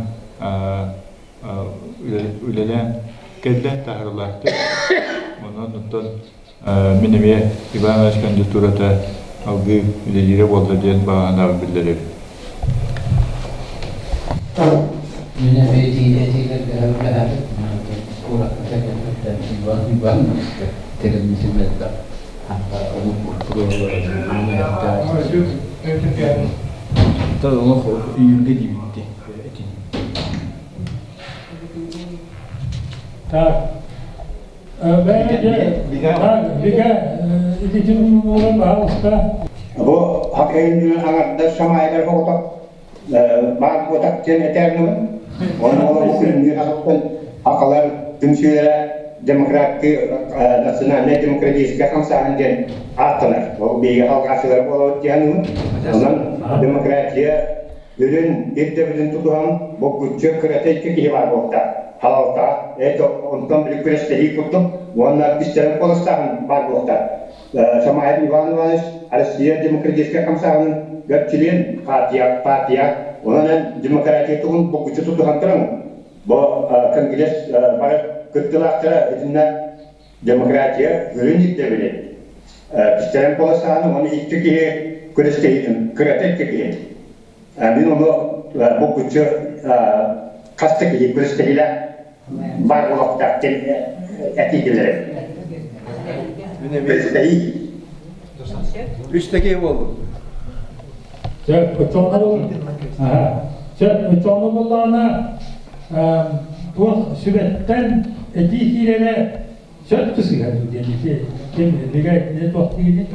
үлэлээн кэллэ таһаарыылаахтык. Онон оттон мин эмиэ Иван Иванович кандидатурата алгыы үлэлиирэ буолла диэн баҕа биллэрэбин. Мин эмиэ этиилэргэ үлэһэбит. Куоракка кэлбиттэн Иван Ивановичка тэрилмитим элбэх. Олох үйүргэ диибитти этин. Так. Бигэ ититин ууран баһаалыста. Бу хакайынныы аҥардас самаайдар оҕото баар буотах диэн этэрнибин. Онно олору күннүү хахыттан хахалар түмсүүлэрэ демократты национальная демократическая хамсааһын диэн ааттанар. Ол биһиги халҕааччылар буолабыт диэн Онон демократия Үрүн ирдэбилин тутуһан, булгуччу кырата икки киһи баар буолта. Халалтаҕа, это онтон били күрэстэһии курдук уонна кистэлэҥ куоластааһын баар буолта. Самаев Иван Иванович Россия демократическай хамсааһынын чилиэн партия, партия, онон эн демократия туһун булгуччу тутуһан туран, бу Конгресс бары кыттыылаахтара итиннэ демократия үрүн ирдэбили кистэлэҥ куоластааһын уонна икки киһи күрэстэһиитин кырата икки киһи. Мин ону булгуччу хас да киһи күрэстэһиилээх баар буолуохтаах диэн этии киллэрэр. Күрэстэһии. Үс такие буоллум. Сөп, оччоҕуна Сөп, оччоҕуна буоллаҕына туох сүбэттэн этии киирэрэ сөп сыһа дуу диэн ити ким бигэ не туох диигин?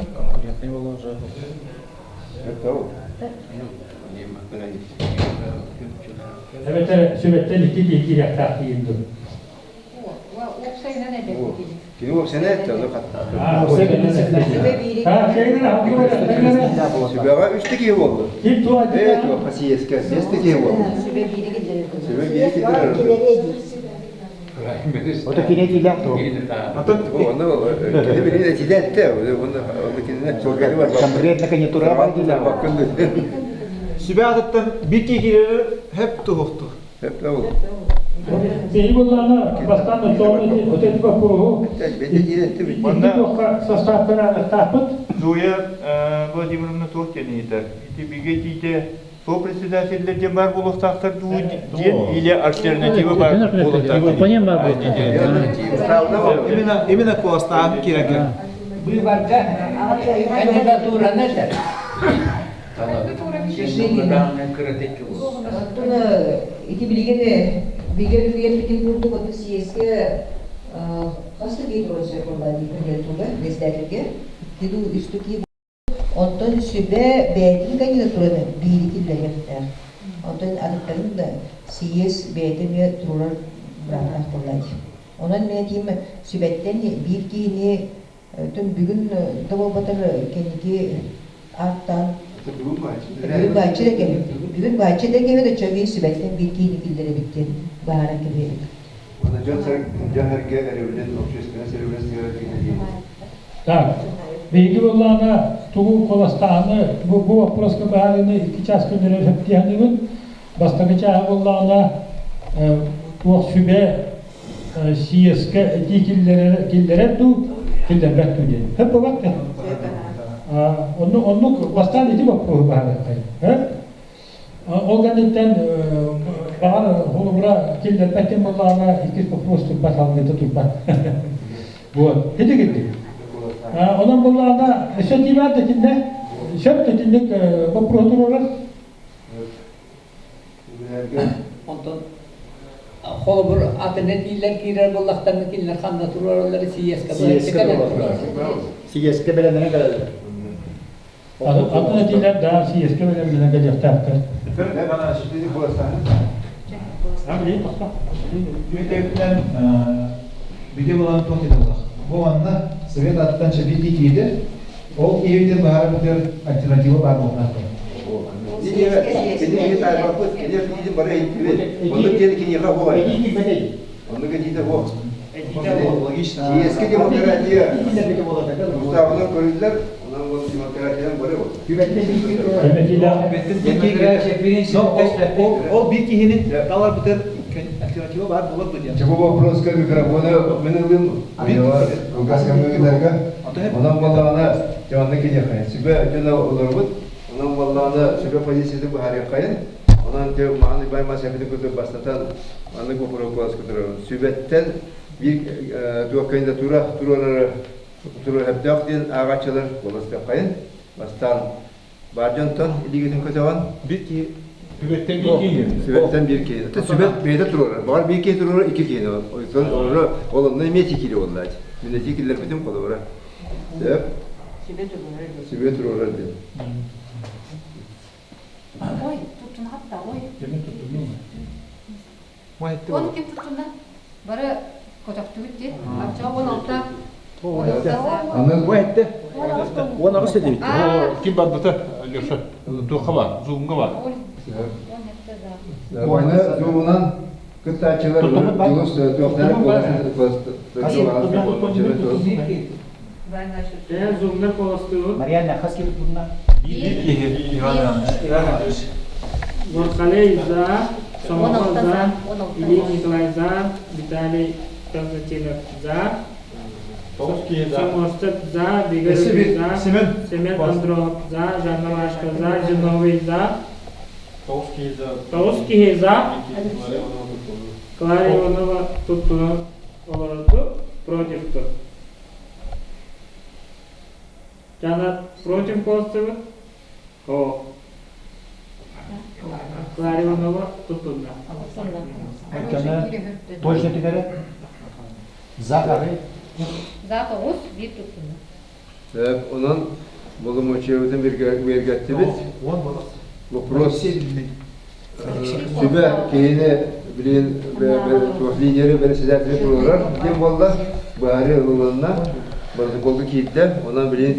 Эбэтэр сүбэттэн икки киһи киириэхтээх диигин дуу? Уопсайынан этэ. Кини уопсайынан этте, ону хаттаата. Сүбэҕэ үстэ киһи буолду. Ээ, туохха съезкэ, съезд киһи буолду. Сүбэ биири киллэрэр. Сүбэ биири киллэрэр. Ото кини этиилээх туох? Оны кини билин этиилэ этте, оны кинини Конкретно конъюнктура бар диилэр. Сүбэ атыттан бир киһи киирэр хеп туһуктур. Биһи буллаана бастаан оччоҕуна вот эти боппуруоһу икки туохха састааптан аныктаахпыт. Зоя Владимировна туох диэн ыйытар? Ити бигэ этиитэ со-председателлэр диэн баар буолуохтаахтар дуу диэн или альтернатива баар буолуохтаах Именно, именно куоластааһын киирэргэ. Быыбарга кандидатураны этэр. Оттон ити билигин бигэр үүйэппитин курдук оту съезкэ хас да киһи турар сөп буолла дии кандидатура председательгэ икки дуу үс киһи Онтон сүбэ бэйэтин кандидатураны биири киллэриэхтээх. Онтон атыттарын да съезд бэйэтэ эмиэ туруорар бырааптаах буолла дии. Онон мин этиим сүбэттэн биир киһини Оттон бүгүн да буолбатар кэнники ааттаан бүгүн бааччы да кэбит. Бүгүн бааччы да кэбит, оччо биир сүбэттэн биир киһини киллэрэбит диэн баһааран кэбиһэбит. Уонна дьон-сэргэ өрөбүлүн, общественность өрөбүлүн сыһыарар киһи диэн. Так, биһиги буоллаҕына тугу куоластааһыны бу бу боппуруоска быһаарыыны икки чаас көннөрөр сөптүөхүнүбүт. Бастакы чааһы буоллаҕына туох сүбэ съезкэ этии киллэрэр киллэрэр дуу, киллэрбэт дуу диэн. Хөп буолбат да? Оннук оннук бастаан ити боппуруоһу быһаарыаххайын. Ол кэнниттэн баҕар холобура киллэрбэт диэн буоллаҕына иккис боппуруос турбат, салгыта турбат. Вот. Ити кирдик. Онон буоллаҕына өссө тиибэт итиннэ сөп итинник боппуруоһу туруорар. Онтон холобур атын этиилэр киирэр буоллахтарына кинилэр ханна туруораллар сийиэскэ турар. Сийиэскэ бэлэмнэнэн кэлэллэр. Атын этиилэр да сийиэскэ бэлэмнэнэн кэлиэхтээхтэр. Үөтэбитинэн бигэ булан туох диэн Бу манна Совет аттан чэбити киирдэ. Ол киһибитин баһарбытыгар альтернатива баар буолуохтаах. Кини тайбаппыт, кини киһи бары иһиттибит. Оннук диэн киниэхэ буолай. Оннук этиитэ буол. Логично. Съезкэ демократия уставынан көрүллэр, онон бұл демократиянан бары бол. Ол bir киһини таларбытыр альтернатива бар болар бу диэн. Бу вопроска микрофону мен ылым. Кылгас кэмҥэ Онон буоллаҕына дьонно киниэхэ сүбэ дьоно олорбут. Онон буоллаҕына сүбэ позицияты быһаарыаххайын. Онон те мааны баймас эбити курдук бастатан маннык боппуруос турар. Сүбэттэн биир туох кандидатура туруорары туруорар диэн ааҕааччылар куоластыаххайын. Бастаан баар дьонтон илиигитин көтөҕөн. Биир киһи Сүбэттэн биир киһи. Сүбэттэн биир киһи. Сүбэт бэйэтэ туруорар. Баҕар биир киһи туруорар, икки киһи. Оттон олору ол онно эмиэ этии киирэ буоллаачы. Мин этии киллэрбитим холобура. Сөп. Сүбэ туруорар диэн. Сүбэ туруорар диэн. Ой, туттун хатта, ой. Он ким туттунна? Бары көтөхтүбүт дии. Ачча 16. Аны 18 этибит. Ким барбыта, Алеша? Туохха бар? Зумга бар. Оны зумунан кыттааччылар Дьулус туохтара Э, зумнар колостугут. Марьяна, хас киһи тутунна? Биир киһи Иван Иванович. Нурхалей за, Сомоҕо за, Ильин Николай за, Виталий Константинов за, Соморсов за, Бигэр за, Семен Андронов за, Жанна Лашка за, Зиновий за, Тоҕус киһи за, Клара Иванова туттунан олорорду, против Жанна против голосует? О. Клара Иванова туттунна. Өйткені точно тигәрі за ары. За тоҕус, биир туттунна. Сөп, онон боломуочуйабытын бигэргэттибит. Вопрос сүбэ киһини билин лидери председателя туруорар диэн буолла. Быһаарыы ылылынна. Протоколга киирдэ. Онон билин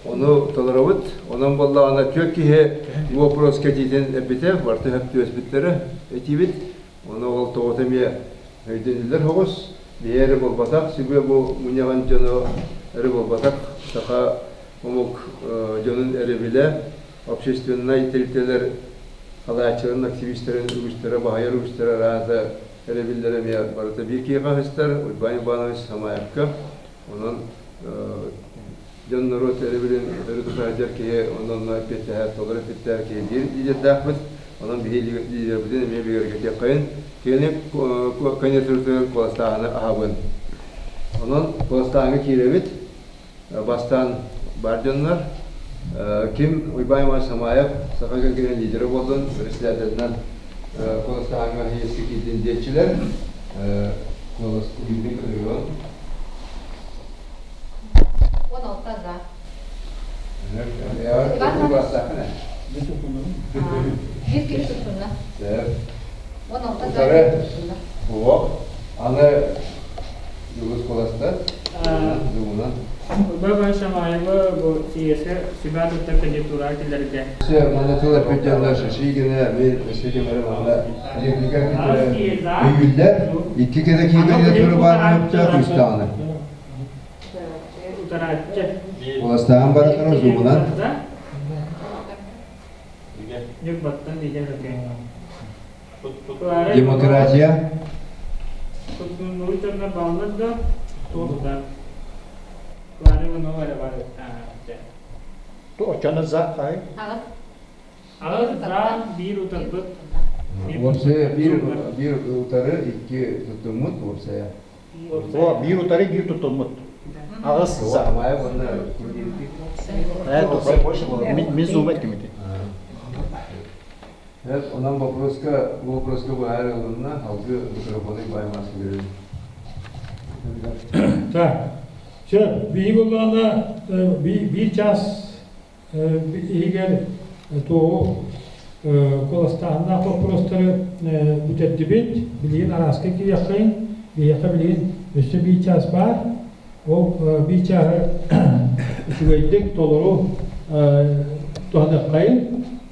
ону толоробут. Онон буоллаҕына түөрт киһи бу вопроска этиитин эппитэ, барыта сөп түбэспиттэрэ этиибит. Ону ол тоҕото эмиэ өйдөнүллэр соҕус. Биһи эрэ буолбатах, сүбэ бу мунньаҕын дьоно эрэ буолбатах, саха омук дьонун эрэбилэ, общественнай тэрилтэлэр халааччыларын, активистарын үгүстэрэ, баһыйар үгүстэрэ араата эрэбиллэрэ эмиэ барыта биир киһиэхэ аһыстар, Уйбаан Иванович Самаевка. Онон дьон норуот эрэбилин өрө тута сылдьар киһи, онон эппиэттэһэр, толору эппиэттэһэр киһи диир лидердээхпит. Онон биһи лидербитин эмиэ бигэргэтиэххэйин. Кини кандидатуратыгар куоластааһыны аһабын. Онон куоластааһыҥҥа киирэбит. бастаан бар дьоннор. Ким Уйбаан Иванович Самаев саха кэргэнин лидерэ буоллун, председателинэн куоластааһыҥҥа съезкэ киирдин диэччилэр. Куолас илиибин көрүөҕүҥ. 16 за. Биир киһи туттунна. 16 за. Суох. Аны Югус куоласта. Зумунан. Баба Шамаева бу съезкэ сүбэ туттар кандидатура киллэрдэ. Манна тыл эппит дьоннор Шишигина, мин Шишигина манна реплика өйүүллэр. Икки кэлэ киһи кандидатура баар мүптөөх үс даҕаны. Утарааччы. Куоластааһын бара турар зумунан. Ньурбаттан диэн Демократия. Туттуннуу дьоннор бааллар да, туох да. Клара Иванова эрэ бар. Оччону за хай. Аҕыс за биир утарбыт. Уопсайа биир биир утары икки туттуммут уопсайа. О, биир утары биир туттуммут. Аҕыс за. Амаев уонна Мин зума эттим Evet, онон боппуруоска бу боппуруоска быһаарыы ылынна, алгы микрофону баймаас биэрэбин. Так, все, биһиги буоллаҕына биир час иһигэр туоҕу куоластааһыннаах боппуруостары бүтэрдибит. Билигин арааска киириэххэйин. Биһиэхэ билигин өссө биир час баар. Ол биир чааһы үчүгэйдик толору туһаныаххайын.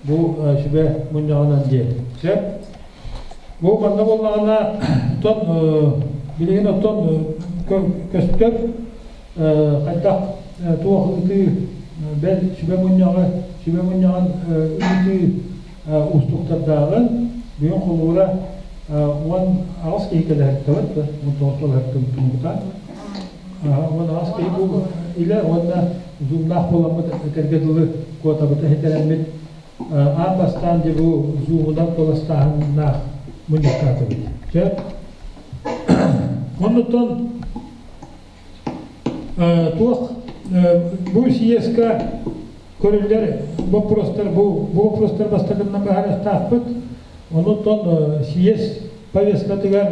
Бу сүбэ мунньаҕынан диэн. Сөп. Бу манна буоллаҕына, оттон билигин оттон көстөр хайдах туох ыытыы бэл сүбэ мунньаҕы сүбэ мунньаҕын ыытыы уустуктардааҕын бүгүн холуура 18 киһи кэлэһэртэбит 19 кэлэһэртэбит 18 киһи бу илэ уонна зумнаах буоламмыт этэргэ дылы куотабыты хитэрэммит аан бастаан дьэ бу зумунан куоластааһыннаах мунньахтаатыбыт. Сөп. Оннуттан туох бу съезка көрүллэр боппуруостар бу бу боппуруостар бастакыннан быһаарыахтаахпыт. Онуттан съезд повесткатыгар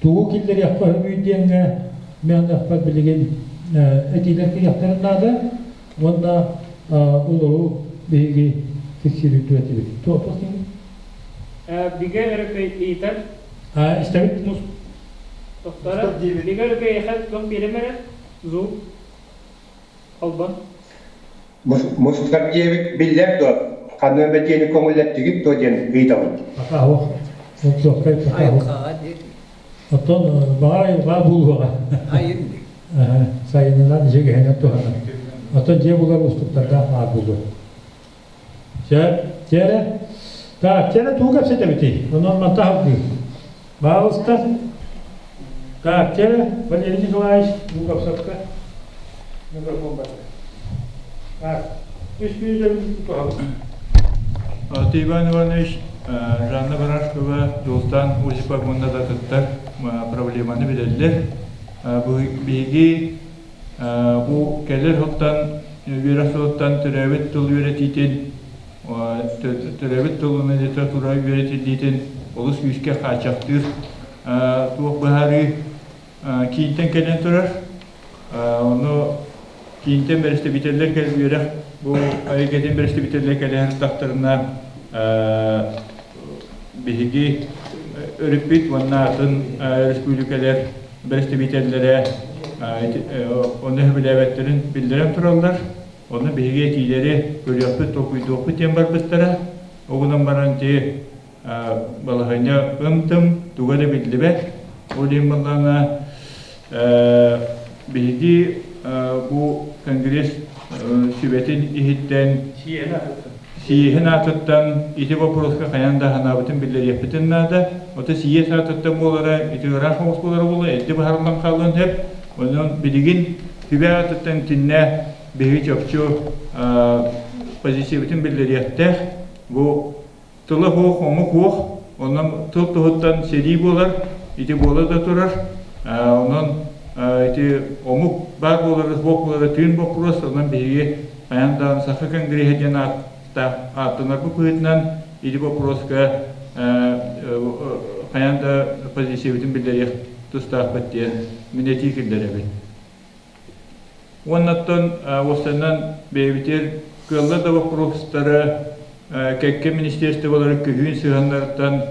тугу киллэриэххэ сөбүй диэҥҥэ миэхэ билигин этиилэр киириэхтэрин наада уонна олору биһиги фиксируйдуо этибит. Туох туох диҥ? Бигэ өрөкөй ыйытар. Истэбит. Тохтора. Бигэ өрөкөй эйэхэ туох биэрем эрэ? Зу. Холбон. Мустар диэбит биллэр дуо? Ханна бэтиэни көҥүллэттигит дуо диэн ыйытабын. Пока ох. Суохкай пока ох. Оттон баҕар айылҕа булуоҕа. Сайынынан дьиэ туһанар. Оттон дьиэ булар уустуктардаах баар буолуо. Чэ, чээрэ. Так, чээрэ тугу кэпсэтэбитий? Онон манта халгыы. Баалыста. Так, чээрэ, Валерий Николаевич, тугу кэпсэппэ? Микрофон бар. Так, үс мүнүүтэ тутуһабыт. Иван Иванович, Жанна Барашкова, Дултан Осипов уонна да атыттар проблеманы билэллэр. Биһиги Бу кэлэр сылтан үөрэх сылыттан төрөөбүт тыл үөрэтиитин, төрөөбүт тылынан литература үөрэтиллиитин олус күүскэ хааччахтыыр туох быһаарыы киинтэн кэлэн турар. Ону киинтэн бэрэстэбиитэллэр кэл үөрэх бу эйгэтин бэрэстэбиитэллэр кэлэ сырыттахтарына биһиги өрүппүт уонна атын республикалар бэрэстэбиитэллэрэ ону сөбүлээбэттэрин биллэрэн тураллар. Ону биһиги этиилэри көрүөхпүт, толкуйдуохпут диэн барбыттара. Ол гынан баран ити балаһыанньа ым-тым, туга да биллибэт. Ол иһин буоллаҕына биһиги бу конгресс сүбэтин иһиттэн Сийиэһин аатыттан ити боппуруоска хайаан да санаабытын биллэриэхпитин наада. Ото сийиэс аатыттан буолара, ити ыраах соҕус буолара буолуо, эрдэ быһаарыллан хаалыан сөп. Онон билигин сүбэ аатыттан итиннэ биһиги чопчу позициябытын биллэриэхтээх. Бу тыла суох, омук суох, онон тыл туһуттан сэрии буолар, ити буола да турар. Онон Ити омук баар буолара, суох буолара тыын боппуруос, онон биһиги хайаан даҕаны Саха конгреһа диэн ааттанарбыт быһыытынан ити боппуруоска хайаан да позициябытын биллэриэх тустаахпыт диэн мин этии киллэрэбин. Уоннаттан уопсайынан бэйэбитигэр кыаллар да боппуруостары кэккэ министерстволары күһүүн сыһыаннарыттан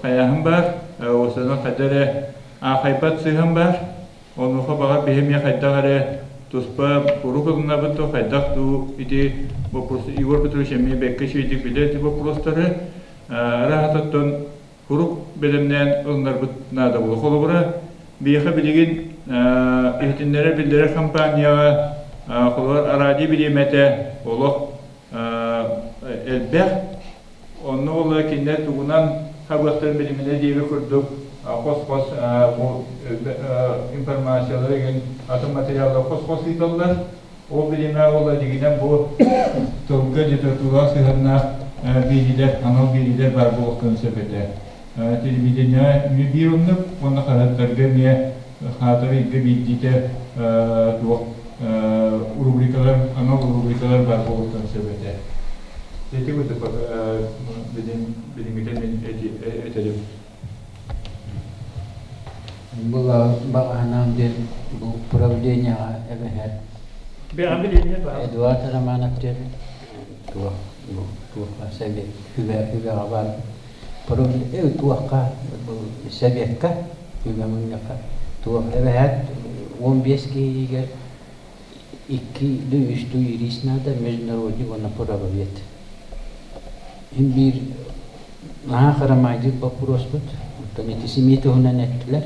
хайааһын баар, уопсайынан хайда эрэ аахайбат сыһыан баар. Онуоха баҕар биһи эмиэ хайдах эрэ туспа куруук ылынабыт дуу, хайдах дуу ити боппуруос Егор Петрович эмиэ бэккэ үчүгэйдик билэр ити боппуруостары. Ыраахтан куруук бэлэмнээн ылынарбыт наада буолуо. Холобура, биһиэхэ билигин иһитиннэрэр-биллэрэр хампаанньаҕа холобур араадьыйа бириэмэтэ олох элбэх. Онно ол кинилэр тугунан хабыахтарын билиминэ диэби курдук хос-хос бу информациялары игин атын материаллары хос-хос ыыталлар. Ол бириэмэ ол дьигинэн бу тылга литератураҕа сыһыаннаах биэриилэр, анал биэриилэр баар буолуохтарын сөп этэ. Телевидение эмиэ биир оннук уонна хаһыаттарга эмиэ хаатар ыйга биирдиитэ туох рубрикалар, анал рубрикалар баар буолуохтарын сөп этэ. Ити курдук билиҥҥитэ мин этэрим. Баҕаһынаан диэн бу управлениеҕа эбэһээт Эдуард Романов диэн туох туохха совет үбэҕэ баар туохха советка үбэ мунньахха туох эбэһээт 15 киһигэр икки дуу үс дуу юрист наада международник уонна правовед Ин биир наһаа харамайдыыр боппуруоспут. Оттон ити семья туһунан эттилэр.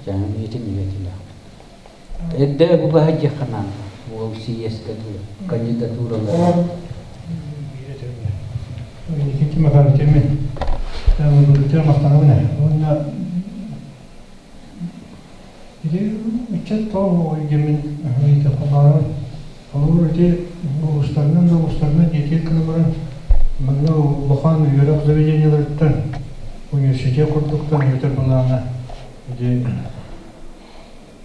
Дьаһан итинник этилээхпит. Эрдэ бу баһа ханаан уол съезкэ кандидатуралары. Никитин Макарович мен мақтанабын. Уонна ити ыччат тоҕо диэммин ыйытыахха баҕарабын. Холобур, ити улуустарынан да улуустарынан диэтиир гына баран, манна улахан үөрэх заведениеларыттан, университет курдуктан эбэтэр былаана ити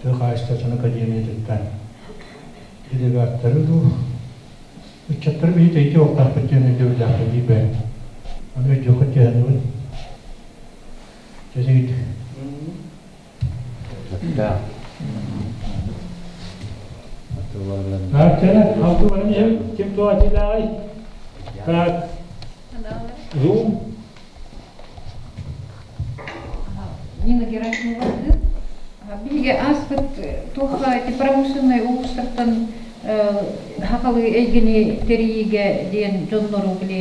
тыа хаһаайыстыбатын академиятыттан делегаттары дуу, ыччаттары биһи тэйитиэ уохтаахпыт диэн өйдөбүллээхпин дии бэйэм. Аны өйдүөххүт дии Чэчигит. Так, алты баран иһэр ким туох Так, Зум. Нина Герасимова Биһиги ааспыт туохха ити промышленнай улуустартан хахалы эйгини тэрийиигэ диэн дьоннору били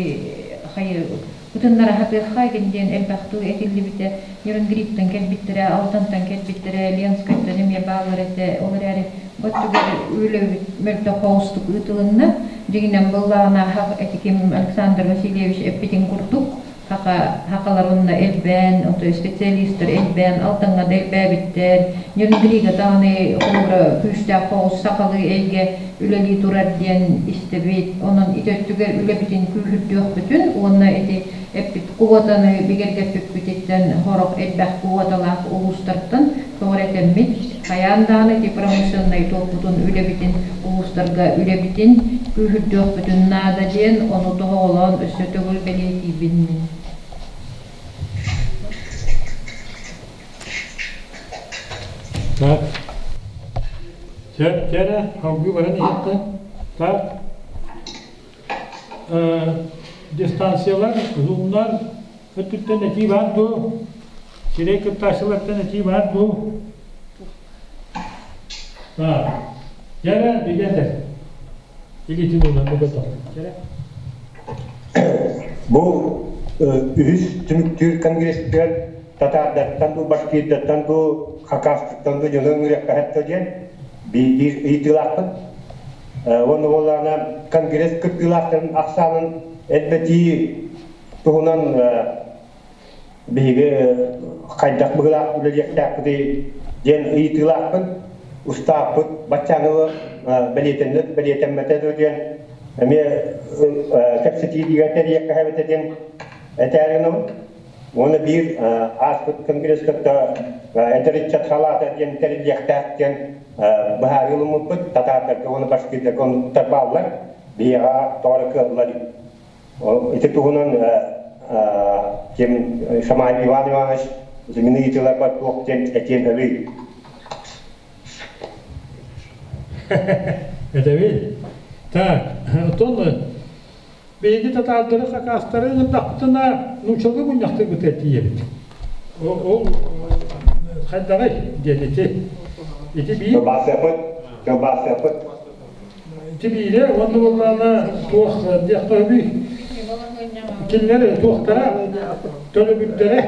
хайы Ытыннара сатыахха игин диэн элбэх тыл этиллибитэ. Нерюнгриттэн кэлбиттэрэ, Алдантан кэлбиттэрэ, Ленскэйтэн эмиэ бааллар этэ. Ол эрээри бу өттүгэр үлэбит мөлтөх соҕустук ыытылынна. Дьиҥинэн буоллаҕына, этиким Александр Васильевич эппитин курдук, хаха хахалар онно элбээн, ото специалистар элбээн, Алдаҥҥа да элбээбиттэр. Нерюнгрига даҕаны холобура күүстээх соҕус сахалыы эйгэ үлэлии турар диэн истэбит. Онон ити өттүгэр үлэбитин күүһүрдүөхпүтүн уонна ити эппит квотаны бигэргэппиппититтэн сорох элбэх квоталаах улуустартан көҕүрэтэммит, хайаан даҕаны ити промышленнай туохпутун үлэбитин улуустарга үлэбитин күүһүрдүөхпүтүн наада диэн ону тоһоҕолоон өссө төгүл бэлиэтиибин мин. Так. Сөп, чэрэ, салгыы баран иһиэххэ. Так. Дистанциялар, зумнар өттүттэн этии баар дуо? Сирэй кыттааччылартан этии баар дуо? Так. Чэрэ, бигэтэ. Илиитин уунан бу Чэрэ. Бу үһүс түмүктүүр конгресстыгар татаардартан дуу, башкирдартан дуу, хакастыттан дуу дьону ыҥырыахха диэн биир ыйытыылаахпын. Уонна буоллаҕына конгресс кыттыылаахтарын ахсаанын элбэтии туһунан биһиги хайдах быһыылаах үлэлиэхтээхпитий диэн ыйытыылаахпын. Устааппыт баччааҥҥы бэлиэтэннэ бэлиэтэммэтэ дуо диэн эмиэ кэпсэтиитигэр тэрийиэххэ эбитэ диэн этээри гынабын. Уонна биир ааспыт конгресс кытта эдэр ыччат халаата диэн тэриллиэхтээх диэн быһаарыы ылыммыппыт. Татаардарга уонна башкирдарга оннуктар бааллар. Биһиэхэ тоҕо эрэ кыаллар. Ити туһунан ким Шамай Иван Иванович мин ыйытыыларбар туох диэн этиэн сөбүй? Этэбин. Так, оттон биһиги татаардары, хакаастары ыҥырдахпытына, нууччалыы мунньахтыырбытыгар тиийэбит. Ол хайдаҕый диэн ити. Ити биир. Тылбаасыаппыт, тылбаасыаппыт. Ити биирэ уонна буоллаҕына туох диэххэ үһүй? Кинилэр туохтара төлөбүрдэрэ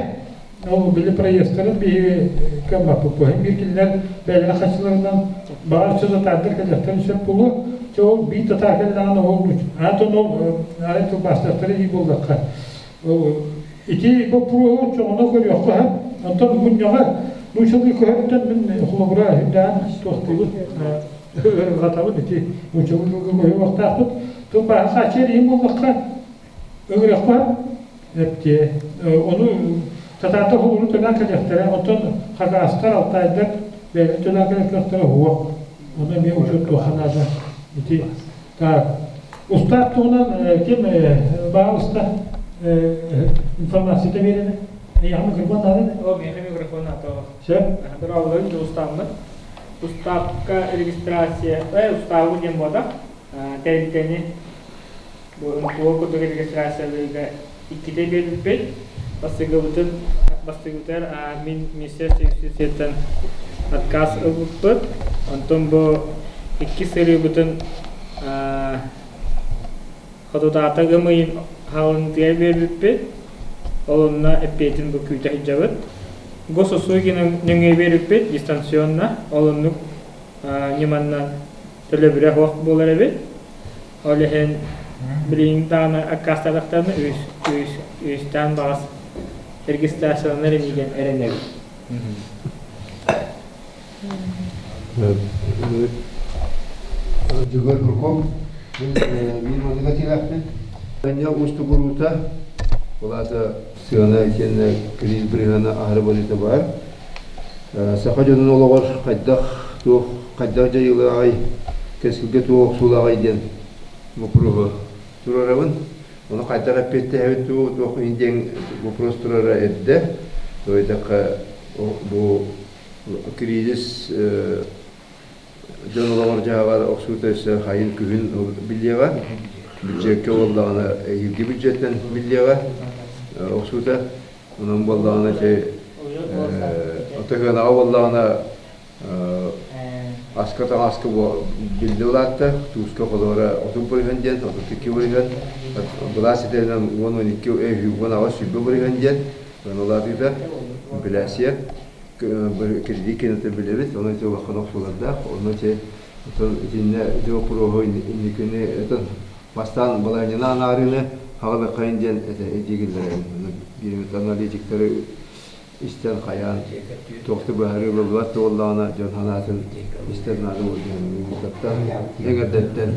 ол били проездтарын биһиги кыаммаппыт буолан биир кинилэр бэйэлэрэ хаччыларынан баҕар өссө татаардар кэлиэхтэрин сөп буолуо. Чэ ол биир татаар кэллэҕинэ ол аатын ол арай тылбаастаахтара дии буоллахха ити боппуруоһу чоҕуна көрүөххэ сөп. Онтон мунньаҕы нууччалыы көһөртөн мин холобура үрдээн туохтуубут ыарырҕатабын ити нууччалыы тылга көһүөхтаахпыт. Тылбааһы хааччыйар иһин буоллахха ыҥырыахха эптиэ. Ону татаартар холобуру төлөөн кэлиэхтэрэ, оттон хакаастар, алтайдар бэйэлэрин төлөөн кэлиэхтэрэ уһуох. Ону эмиэ учуоттуохха наада. Ити так. Устаап туһунан ким баҕалыста информацията биэрэрэ? Эйиэхэ микрофон наада? О, миэхэ микрофон наада. Сөп. Дорооболорун дьулустааммыт. Устаапка регистрация, устаабы диэн буолла. Тэрилтэни бу МПО курдук регистрациялыырга иккитэ биэрбиппит. Бастыгыбытын бастыгыбытыгар мин Министерство юстицияттан отказ ылбыппыт. Онтон бу икки сырыыбытын хотутаата ыам ыйын хаалынытыгар биэрбиппит. Ол онно эппиэтин бу күүтэ сылдьабыт. Госуслуги нөҥүө биэрбиппит дистанционно. Ол оннук ньыманнан төлөбүрэ суох буолар эбит. Ол иһин билигин даҕаны аккаастаатахтарына үһүстээн баҕас регистрацияланар инигэн эрэнэбит. Дьөгүөр Курков, мин мин маннык этиилээхпин. Анньа уустугуруута, ол аата сыана итиэннэ кризис бырыһыана аһары барыыта баар. Саха дьонун олоҕор хайдах туох хайдах дьайыылааҕый, кэскилгэ туох охсуулааҕый диэн боппуруоһу туруорабын. Ону хайдах эппиэттэһэбит дуу, туох иһин диэн вопрос турара эрдэ. Тоҕо диэтэххэ, бу кризис дьон олоҕор-дьаһаҕар охсуута өссө хайын күһүн биллиэҕэ. Бюджеккэ буоллаҕына эһиилги бюджеттэн биллиэҕэ охсуута. Онон буоллаҕына ити отоһуонаҕа буоллаҕына аска таҥаска биллэ улаатта. Тууска холобура 30 бырыһыан диэн, 32 бырыһыан. Былаас этэринэн 10-12, 18 20 бырыһыан диэн. Улаатыыта инфляция кредит кэнниттэн билэбит, онон ити улахан охсуулардаах. Онно ити итиннэ ити боппуруоһу инникини этэн бастаан балаһыанньаны анаарыыны хаҕылыаххайын диэн этии киллэрэбин. Биир аналитиктары истэн хайаан туох да быһаарыы ылыллыбат да буоллаҕына дьон санаатын истэр наада буолуо эҥэрдэттэн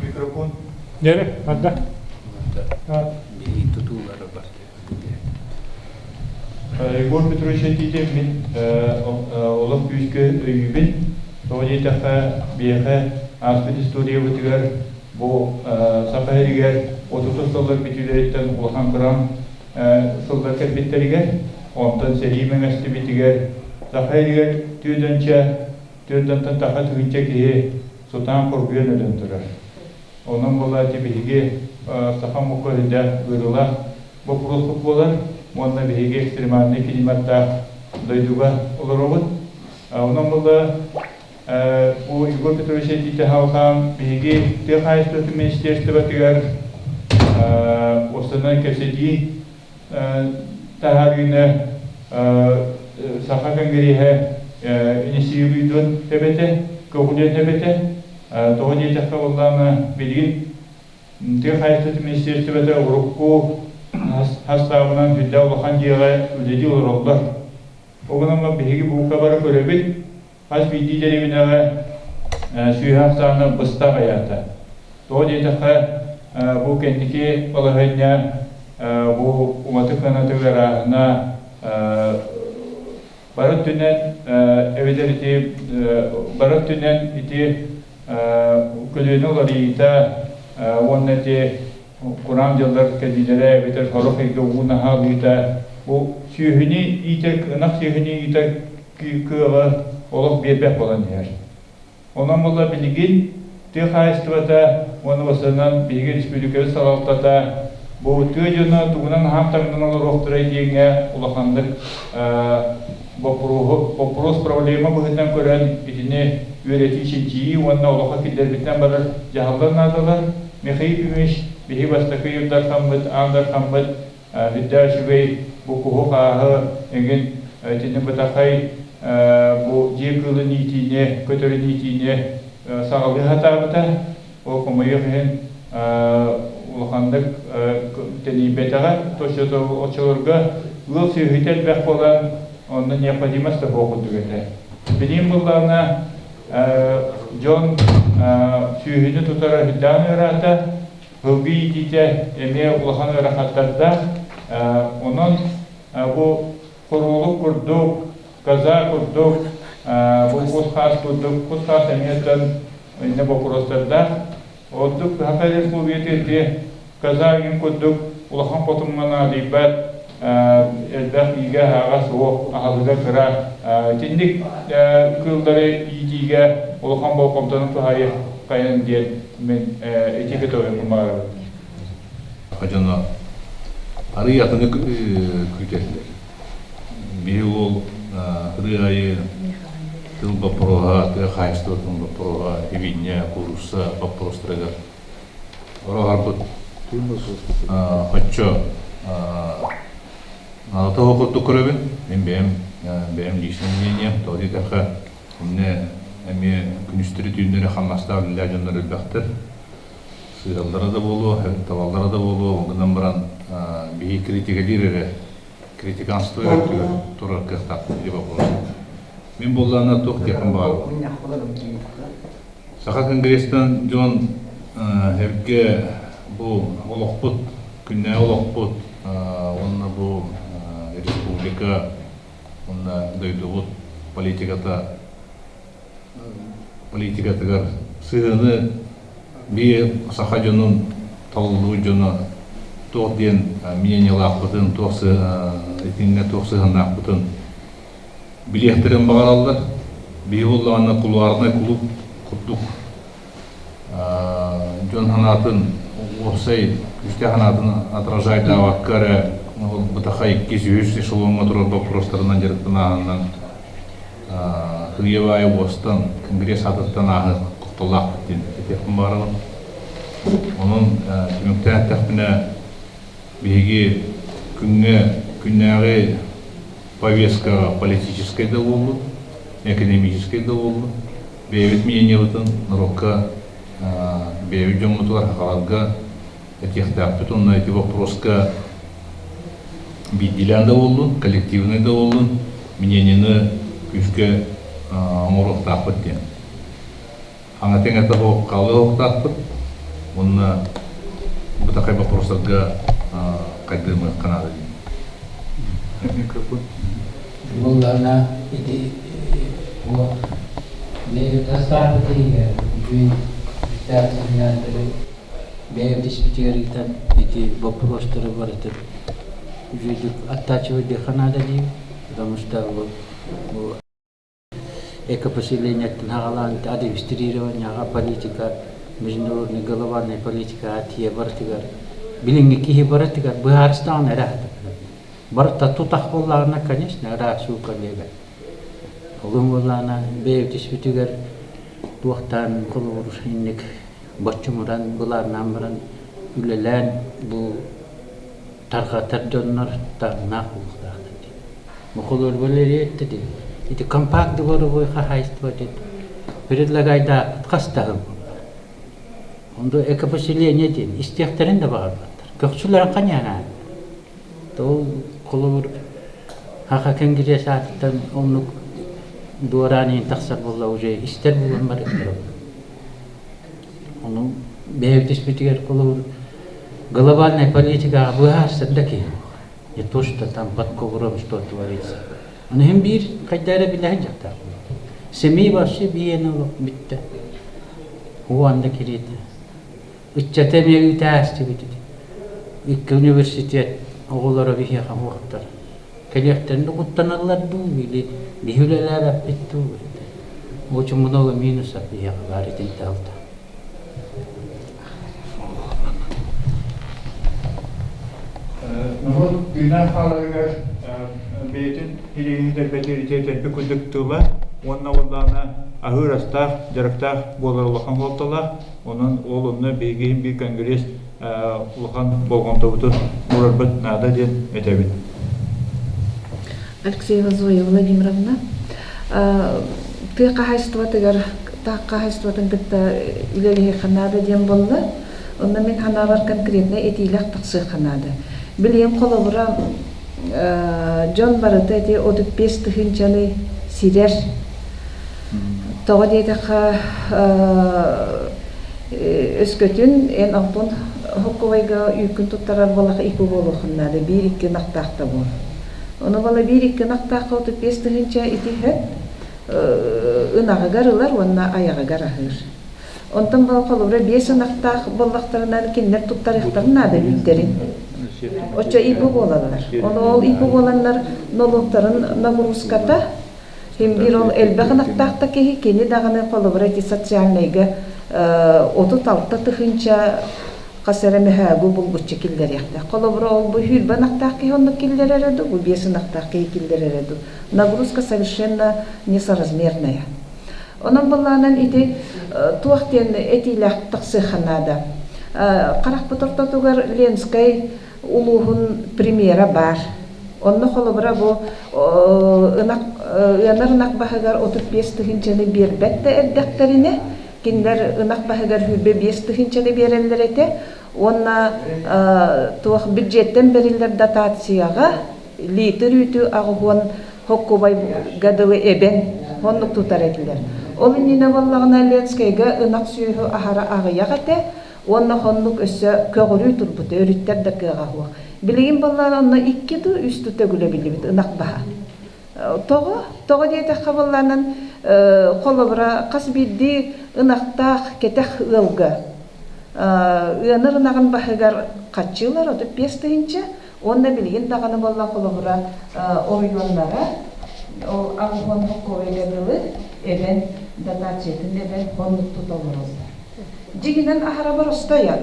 Микрофон. Дери, барда. Тутуулары бар. Егор Петрович этиитэ мин олох күүскэ өйүүбүн. Тоҕо диэтэххэ, биһиэхэ ааспыт историябытыгар бу Саха сиригэр 30 сыллар бүтүүлэриттэн улахан кыраан сыллар кэлбиттэригэр, онтон сэрии мэҥэстибитигэр Саха сиригэр түөдөнчө Түөрт таха тыһыынча киһи сутаан хоргуйан өлөн турар. Онон буолааччы биһиги саха омукка үрдээх ыарыылаах боппуруоспут буолар уонна биһиги экстремальнай климаттаах дойдуга олоробут. Онон буолла бу Егор Петрович этиитэ халҕаан биһиги тыа хаһаайыстыбатын министерствотыгар уопсайынан кэпсэтии таһаарыыны Саха конгреһа инициируйдуон эбэтэ, көҕүлүөн эбэтэ. Тоҕо диэтэххэ буоллаҕына, билигин тыа хаһаайыстыбатын министиэристибэтэ урукку хастаабынан сүрдээх улахан дьиэҕэ үлэлии олороллор. Ол гынан биһиги бука бары көрөбүт, Хас биирдии дэриэбинэҕэ сүөһү ахсаана быста аҕыйаата. Тоҕо диэтэххэ, Бу кэнники балаһыанньа бу уматык сыанатыгар арааһына бары өттүнэн эбэтэр ити бары өттүнэн ити көлүөнэ уларыйыыта уонна ити кураан дьыллар кэлиилэрэ эбэтэр сорох ыйга уу наһаалыыта бу сүөһүнү иитэр ынах сүөһүнү иитэр кыаҕы олох биэрбэт буолан иһэр. Онон буолла билигин тыа хаһаайыстыбата уонна уопсайынан биһиги республикабыт салалтата бу тыа дьоно тугунан аһаан таҥнан олоруохтарай диэҥҥэ улаханнык боппуруоһу боппуруос проблема быһыытынан көрөн итини үөрэтии чинчийии уонна олоххо киллэрбитинэн барар дьаһаллар наадалар. Михаил Ефимович биһиги бастакы Ил Дархаммыт, Аан Дархаммыт Үрдээх үчүгэй бу куһу-хааһы эҥин итини бытархай бу дьиэ кыылын иитиини, көтөрүн иитиини саҕалыы сатаабыта. Ол хомойуох иһин улаханнык тэнийбэтэҕэ. Оччолорго ыал сүөһүтэ элбэх буолан, онно необходимость да суох курдук этэ. Билигин буоллаҕына дьон сүөһүнү тутара үрдээн ыараата. Сылгы иитиитэ эмиэ улахан ыарахаттардаах. Онон бу хоруолук курдук, коза курдук, бу кус-хаас курдук, кус-хаас эмиэ иннэ боппуруостардаах. Ордук Саха Республиката ити коза иҥин курдук улахан хотуҥҥа наадыйбат, элбэх иигэ-аһаҕа суох, аһылыга кыра. Итинник кыыллары иитиигэ улахан болҕомтону туһаайыаххайын диэн Мин ити көтөҕүөхпүн баҕарабын. Саха дьоно арыый атыны күүтэллэр. Биһи уол ырыа айы тыл боппуруоһа, тыа хаһаайыстыбатын боппуруоһа, ибинньэ, куурусса боппуруостарыгар ороһорбут оччо наадата суох курдук көрөбүн. Мин бэйэм бэйэм личное мнением, тоҕо диэтэххэ Иннэ эмиэ күнүстэри-түүннэри хамнастаах үлэлээх дьоннор элбэхтэр. Сыыһаллара да буолуо, табаллара да буолуо, ол гынан баран биһи критикэлиир эрэ, критиканство эрэ өттүгэр турар кыахтаахпыт диye боппуруос. Мин буоллаҕына туох диэхпин баҕарабын. Саха Конгресстан дьон эргэ бу олохпут, күннээҕи олохпут уонна бу республика уонна дойдубут политиката политикатыгар сыһыаны биир саха дьонун талыллыбыт дьоно туох диэн мнениелаахпытын, туох итиннэ туох сыһыаннаахпытын билиэхтэрин баҕараллар. Биһи буоллаҕына кулуарнай кулууп курдук дьон санаатын уопсай күүстээх санаатын отражайдаабакка эрэ ол бытаха иккис үһүс эшелоҥҥа турар боппуруостарынан дьарыктанааһынынан сырье уостан конгресс аатыттан ааһы кутталлаахпыт диэн этиэхпин баҕарабын. Онон түмүктээн эттэхпинэ биһиги күҥҥэ күннээҕи повесткаҕа политическай да буоллун, экономическай да буоллун бэйэбит мнениебытын норуокка бэйэбит дьоммутугар сахаларга этиэхтээхпит уонна ити боппуруоска биирдиилээн да буоллун, коллективнай да буоллун мнениены күүскэ оҥоруохтаахпыт диэн. Хаҥатыҥ это хаалыахтаахпыт уонна бытахай боппуруостарга хайдыамыахха наада диэн. Микрофон. Буоллаҕына ити бу бэйэбит иһигэр үчүгэй үстээх семинардары бэйэбит испитигэр ыытан ити боппуруостары барытын үчүгэйдик аттааччыбыт наада диибит потому что бу экопоселениеттан аҕалаан администрированияҕа политика международный глобальная политикаҕа тиийэ барытыгар билиҥҥи киһи барытыгар быһаарыстаҕына эрэ барыта тутах буоллаҕына конечно ыраах суукка диэбэт олун буоллаҕына бэйэбит испитигэр туохтаан холобур инник боччумуран былааннаан баран үлэлээн бу тарҕатар дьоннор таҥнаах буолуохтаахтар дии. Мохолуор Валерий эттэ дии. Ити компакт дворовой хаһаайыстыба диэн предлагайдаахпыт хас да сыл буолла. Ондо экопоселение диэн истиэхтэрин да баҕарбаттар. Көхсүлэрин ханьаана. Ол холобур Хаха Кэнгириэс аатыттан оннук дуораан иһин тахсар буолла уже истэр буолан барыахтара. Ону бэйэбит испитигэр холобур. Глобальная политикаҕа быһаарсар да киһи Не то, что там под ковром что творится. Аны иһин биир хайда эрэ билэһин дьахтар. Семей вообще биэни олох бүттэ. Уонна кириэтэ. Ыччата эмиэ үтээстибит ити. Икки университет оҕолоро биһиэхэ уохтар. Кэлиэхтэрин да куттаналлар дуу или биһи үлэлээбэппит дуу. Очень много минусов биһиэхэ баар итин таһалта. Норуот тыынар хааларыгар бэйэтин илииһин тэлбэтииритэ тэлбит курдук тыла уонна уоллаана аһыыр астаах, дьарыктаах буолар улахан суолталаах. Онон ол онно биһиги иһин биир конгресс улахан болҕомтобутун уурарбыт наада диэн этэбит. Алексеева Зоя Владимировна тыа хаһаайыстыбатыгар таах хаһаайыстыбатын кытта үлэлэһиэххэ наада диэн буолла. Онно мин санаабар конкретно этиилээх тахсыахха наада. Билигин холобура дьон барыта ити 35 тыһыынчаны сирэр. Тоҕо диэтэххэ өскөтүн эн алтын хоккубайга үүккүн туттарар буоллахха икки буолуоххун наада биир-икки ынахтаах да буол. Ону бала биир-икки ынахтаахха 35 тыһыынча ити сөп ынаҕыгар ылар уонна айаҕыгар аһыыр. Онтон бала холобура биэс ынахтаах буоллахтарына кинилэр туттарыахтарын наада үүттэрин. Оччо ИП буолаллар. Ону ол ИП буоланнар нолуоктарын нагрузката Ким биир ол элбэх ынахтаах да киһи, кини даҕаны холобура ити социальнайга 36 тыһыынча хас эрэ мөһөөгү булгуччу киллэриэхтээх. Холобура ол бу сүүрбэ ынахтаах киһи оннук киллэрэрэ дуу, бу биэс ынахтаах киһи киллэрэрэ дуу. Нагрузка совершенно несоразмерная. Онон былаанан ити туох диэн этиилээх тахсыахха наада. Харахпыт ортотугар Ленскэй улууһун премьера баар. Онно холобура бу ынах ыанар ынах баһыгар 35 тыһыынчаны биэрбэт да эрдэхтэринэ, кинилэр ынах баһыгар 25 тыһыынчаны биэрэллэр этэ уонна туох бюджеттэн бэриллэр дотацияҕа литр үүтү аҕыһуон хоккубайга дылы эбэн оннук тутар этилэр. Ол иннинэ буоллаҕына Ленскэйгэ ынах сүөһү аһара аҕыйах этэ, Уонна хоннук өссө көҕүрүү турбута, өрүттэр да кыаҕа суох. Билигин буоллаҕына онно икки дуу, үс дуу төгүл эбиллибит ынах баһа. Тоҕо? Тоҕо диэтэххэ буоллаҕынан, холобура, хас биирдии ынахтаах кэтэх ыалга ыанар ынаҕын баһыгар хаччыылар 35 тыһыынча уонна билигин даҕаны буолла холобура оройуоннара ол аҕыс хоккуойга дылы эбэн дотациятын эбэн хоннук тута олороллор. Дьиҥинэн аһара боростуойа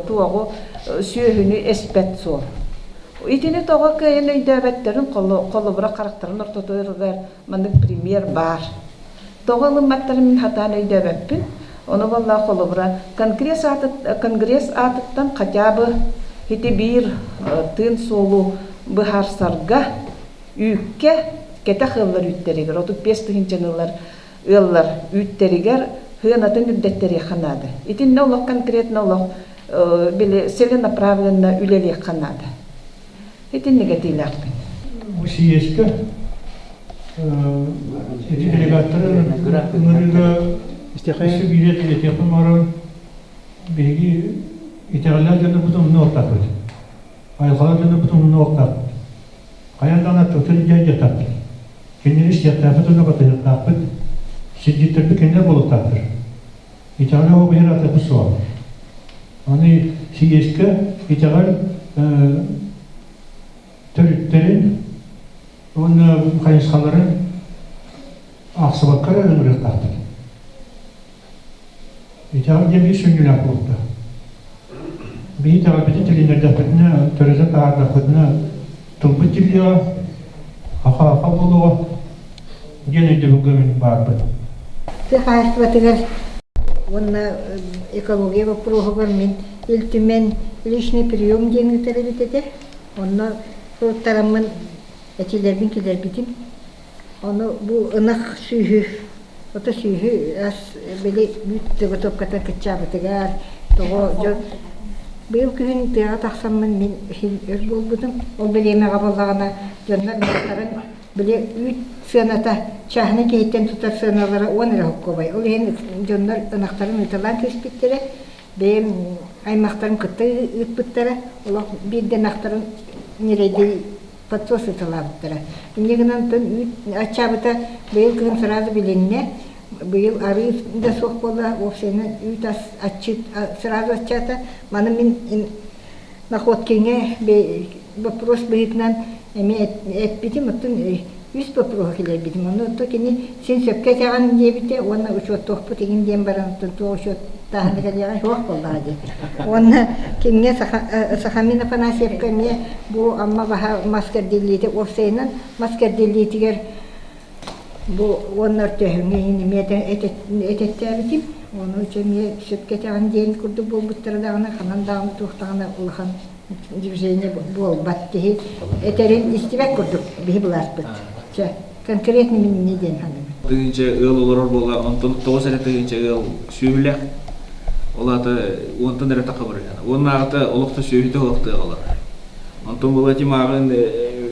туоҕу сүөһүнү эспэт суол. Итини тоҕо кыайан өйдөөбөттөрүн холобура харахтарын ортотугар маннык пример баар. Тоҕо ылымматтарын мин хатаан өйдөөбөппүн. Ону буоллаах холобура конгресс, конгресс аатыттан хотя бы ити биир тыын суолу быһаарсарга үүккэ кэтэх ыаллар үүттэригэр 35 тыһыынчаны ылар ыаллар үүттэригэр сыанатын үрдэттэриэххэ наада. Итиннэ олох конкретно олох били целенаправленно үлэлиэххэ наада. Итинник этиилээхпин. Бу съезкэ ити делегаттары ыҥырыыга өссө биири этиэхпин баҕарабын. Биһиги итэҕэллээх дьоннорбутун умнуохтаахпыт. Айылҕалаах дьоннорбутун умнуохтаахпыт. Хайаан даҕаны аттыбытын илдьэ дьиэхтээхпит. Кинилэри истиэхтээхпит уонна батыһыахтаахпыт. Сирдьиттэрбит кинилэр буолуохтаахтар. Итэҕэл оҕо биһир атыппыт суоҕа. Аны сийиэскэ итэҕэл төрүттэрин уонна хайысхаларын аахсыбакка эрэ ыҥырыахтаахтар. Итэҕэл диэн биир сүнньүлээх буолта. Биһи итэҕэлбитин тилиннэрдэхпитинэ, төрөтөн таһаардахпытына, тылбыт тиллиэҕэ, хаха-хаха буолуоҕа диэн өйдөбүлгэ мин баарбын. Тыа хаһаайыстыбатыгар уонна экология боппуруоһугар мин Ил Түмэн личный прием диэн ыытар эбит этэ. Онно суруттараммын этиилэрбин киллэрбитим. Ону бу ынах сүөһү, ото сүөһү ас били үүт заготовката кыччаабытыгар тоҕо дьон быйыл күһүн тыаҕа тахсаммын мин иһин өр буолбутум. Ол бириэмэҕэ буоллаҕына дьоннор ынахтарын били үүт сыаната чааһынай киһиттэн тутар сыаналара 10 эрэ холкуобай. Ол иһин дьоннор ынахтарын ыыталаан кэбиспиттэрэ. Бэйэм аймахтарым кытта ыыппыттара. Олох биирдэ ынахтарын ньирэйдии подсос ыталаабыттара. Инньэ гынан тон үүт аччаабыта быйыл кыһын сразу билиннэ. Быйыл арыы да суох буолла, уопсайынан үүт ас аччыт сразу аччаата. Маны мин Находкиҥа вопрос быһыытынан эмиэ эппитим, оттон үс боппуруоһу киллэрбитим. Ону оттон кини син сөпкө этэҕин диэбитэ уонна учуоттуохпут игин диэн баран оттон туох учуоттааһына кэлиэҕэй суох буоллаҕа дии. Уонна кимҥэ Сахамин Афанасьевка эмиэ бу Амма баһа мас кэрдиллиитэ уопсайынан мас кэрдиллиитигэр Бу уонна өртөөһүҥҥэ иһин эмиэ этэттээбитим. Ону чэ эмиэ сөпкө этэҕин диэн курдук буолбуттара даҕаны, ханан даҕаны туох даҕаны улахан движение буолбат киһи этэрин истибэт курдук биһи былааспыт. Чэ, конкретно мин инньэ диэн саныыбын. Тыһыынча ыал олорор буола, онтон 9 эрэ тыһыынча ыал сүөһүлээх. Ол аата уонтан эрэ таха бырыһыана. Уоннааҕыта олох да сүөһүтэ олохтоох олорор. Онтон була тимааҕын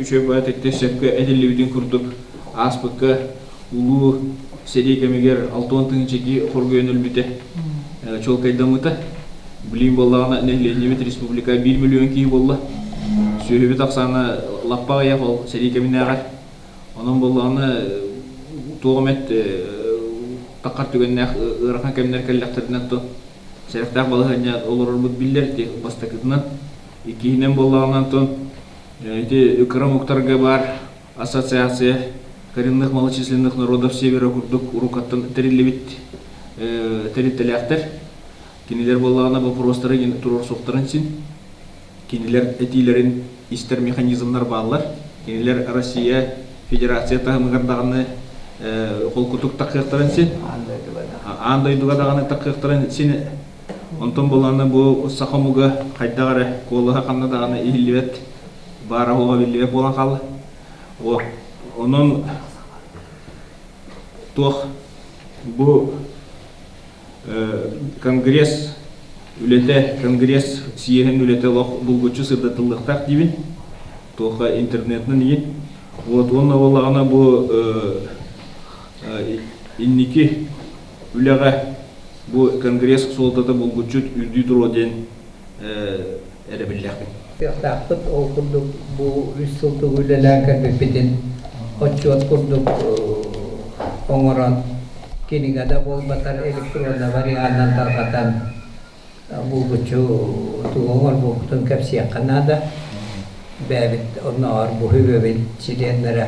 үчүгэй баҕайытык сөпкө этиллибитин курдук ааспыкка улуу сэрии кэмигэр 60 тыһыынча киһи хоргуйан өлбүтэ чуолкайдаммыта. Билигин буоллаҕына нэһилиэнньэбит республика 1 миллион киһи буолла. Сүөһүбүт ахсаана лаппа аҕыйах ол сэрии кэминээҕэр. Онон буоллаҕына туох эмэт таххар түгэннээх ыарахан кэмнэр кэллэхтэринэ то сэрэхтээх балаһыанньа олорорбут биллэр ити бастакытынан. Иккиһинэн буоллаҕына онтон ити кыра омуктарга баар ассоциация коренных малочисленных народов севера курдук уруккаттан тэриллибит тэрилтэлээхтэр. Кинилэр буоллаҕына боппуруостары туруорсуохтарын син. Кинилэр этиилэрин истэр механизмнар бааллар. Кинилэр Россия Федерация таһымыгар даҕаны холкутук таххыахтарын син. Аан дойдуга даҕаны таххыахтарын син. Онтон буоллаҕына бу саха омуга хайдах эрэ куолаһа ханна даҕаны иһиллибэт, баара-суоҕа биллибэт буолан хаалла. Онон туох бу Конгресс үлэтэ, Конгресс съеһин үлэтэ олох булгуччу сырдатыллыахтаах диибин. Туохха интернетинэн игин. Вот уонна буоллаҕына бу инники үлэҕэ бу Конгресс суолтата булгуччу үрдүү туруо диэн эрэбиллээхпин. Кыахтаахпыт ол курдук бу үс сыл тугу үлэлээн кэлбиппитин отчуот курдук оҥорон кинигэ да буолбатар электроннай варианынан тарҕатан булгуччу тугу оҥорбуппутун кэпсиэххэ наада. Бэйэбит оннооҕор бу үбэбит чилиэннэрэ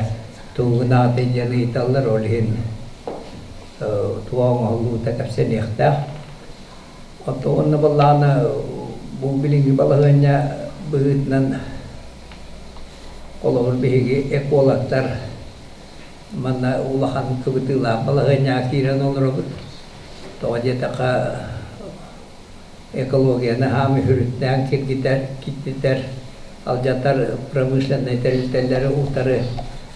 тугу гынаҕытый диэн ыйыталлар, ол иһин туох оҥоһуллубута кэпсэниэхтээх. Оттон уонна буоллаҕына бу билиҥҥи балаһыанньа быһыытынан холобур биһиги экологтар манна улахан кыбытыылаах балаһыанньаҕа киирэн олоробут. Тоҕо диэтэххэ экологияны аһаам үһүрүттээн киргитэр, киртитэр, алдьатар промышленнай тэрилтэлэри утары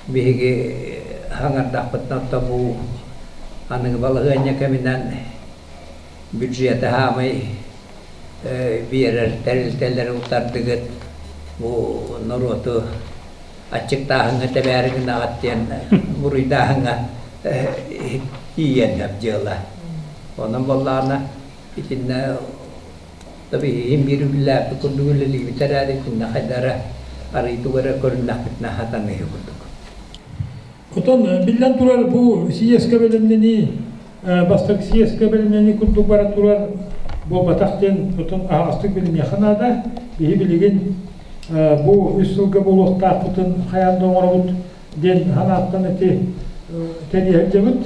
биһиги хаҥардахпытына оттон бу аныгы балаһыанньа кэминэн бюджеты хаамай биэрэр тэрилтэлэри утардыгыт, бу норуоту аччыктааһыҥҥа тэбээри гынаҕыт диэн буруйдааһыҥҥа тиийэн дьыала. Онон буоллаҕына итиннэ иһин биир үлэлээбит курдук үлэлиибит эрээри итиннэ хайдара арыый тугу эрэ көрүннэхпитинэ сатаныыһы курдук. Отон биллэн турар бу съезкэ бэлэмнэнии бастакы съезкэ бэлэмнэнии курдук бара турар буолбатах диэн отон аһаҕастык билиниэххэ наада. Биһи билигин бу үс сылга буолуохтаахпытын хайаан да оҥоробут диэн санааттан ити тэрийэ сылдьабыт,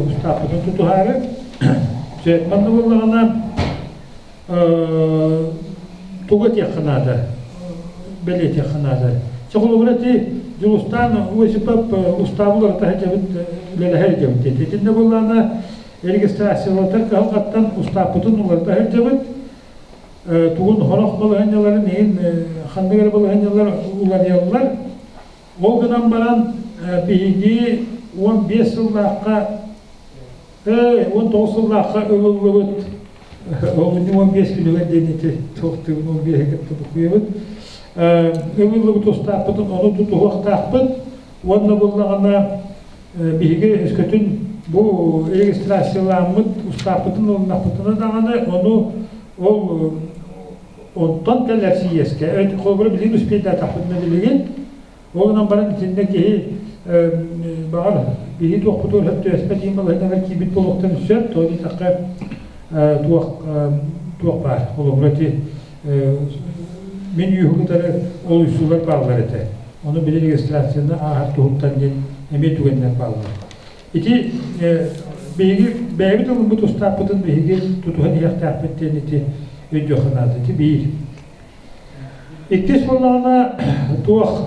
устааппытын тутуһаары. Манна буоллаҕына тугу этиэххэ наада, бэлиэтиэххэ наада. Чэ, холобура, ити Дьулустаан Осипов устаабы уларыта сылдьабыт, үлэлэһэ сылдьабыт диэти. Итиннэ буоллаҕына регистрациялатар кыһалҕаттан устааппытын уларыта сылдьабыт. Тугун сорох балаһыанньаларын иһин ханнык эрэ балаһыанньалар уларыйаллар. Ол гынан баран биһиги 15 сыллаахха 19 сыллаахха ылыллыбыт олунньу 15 күнүгэр диэн ити туохтуубун 15-и кытта букуйабыт. Ылыллыбыт устааппытын ону тутуһуохтаахпыт уонна буоллаҕына биһиги өскөтүн бу регистрацияламмыт устааппытын ылыннахпытына даҕаны ону. Ол онтон кэлэр сийиэскэ, холобура билигин успейдаатахпытына билигин, ол гынан баран итиннэ киһи баҕар биһи туохпутугар сөп түбэспэт иин балаһыанньалар киирбит буолуохтарын сөп, тоҕо диэтэххэ туох туох баар, холобура ити мин үөһү кытары олуйсуулар бааллар этэ. Ону били регистрацияны ааһар туһуттан диэн эмиэ түгэннэр бааллар. Ити биһиги бэйэбит ылыммыт устааппытын биһиги тутуһан иһиэхтээхпит диэн ити өйдүөххэ наада. Ити биир. Иккис буоллаҕына туох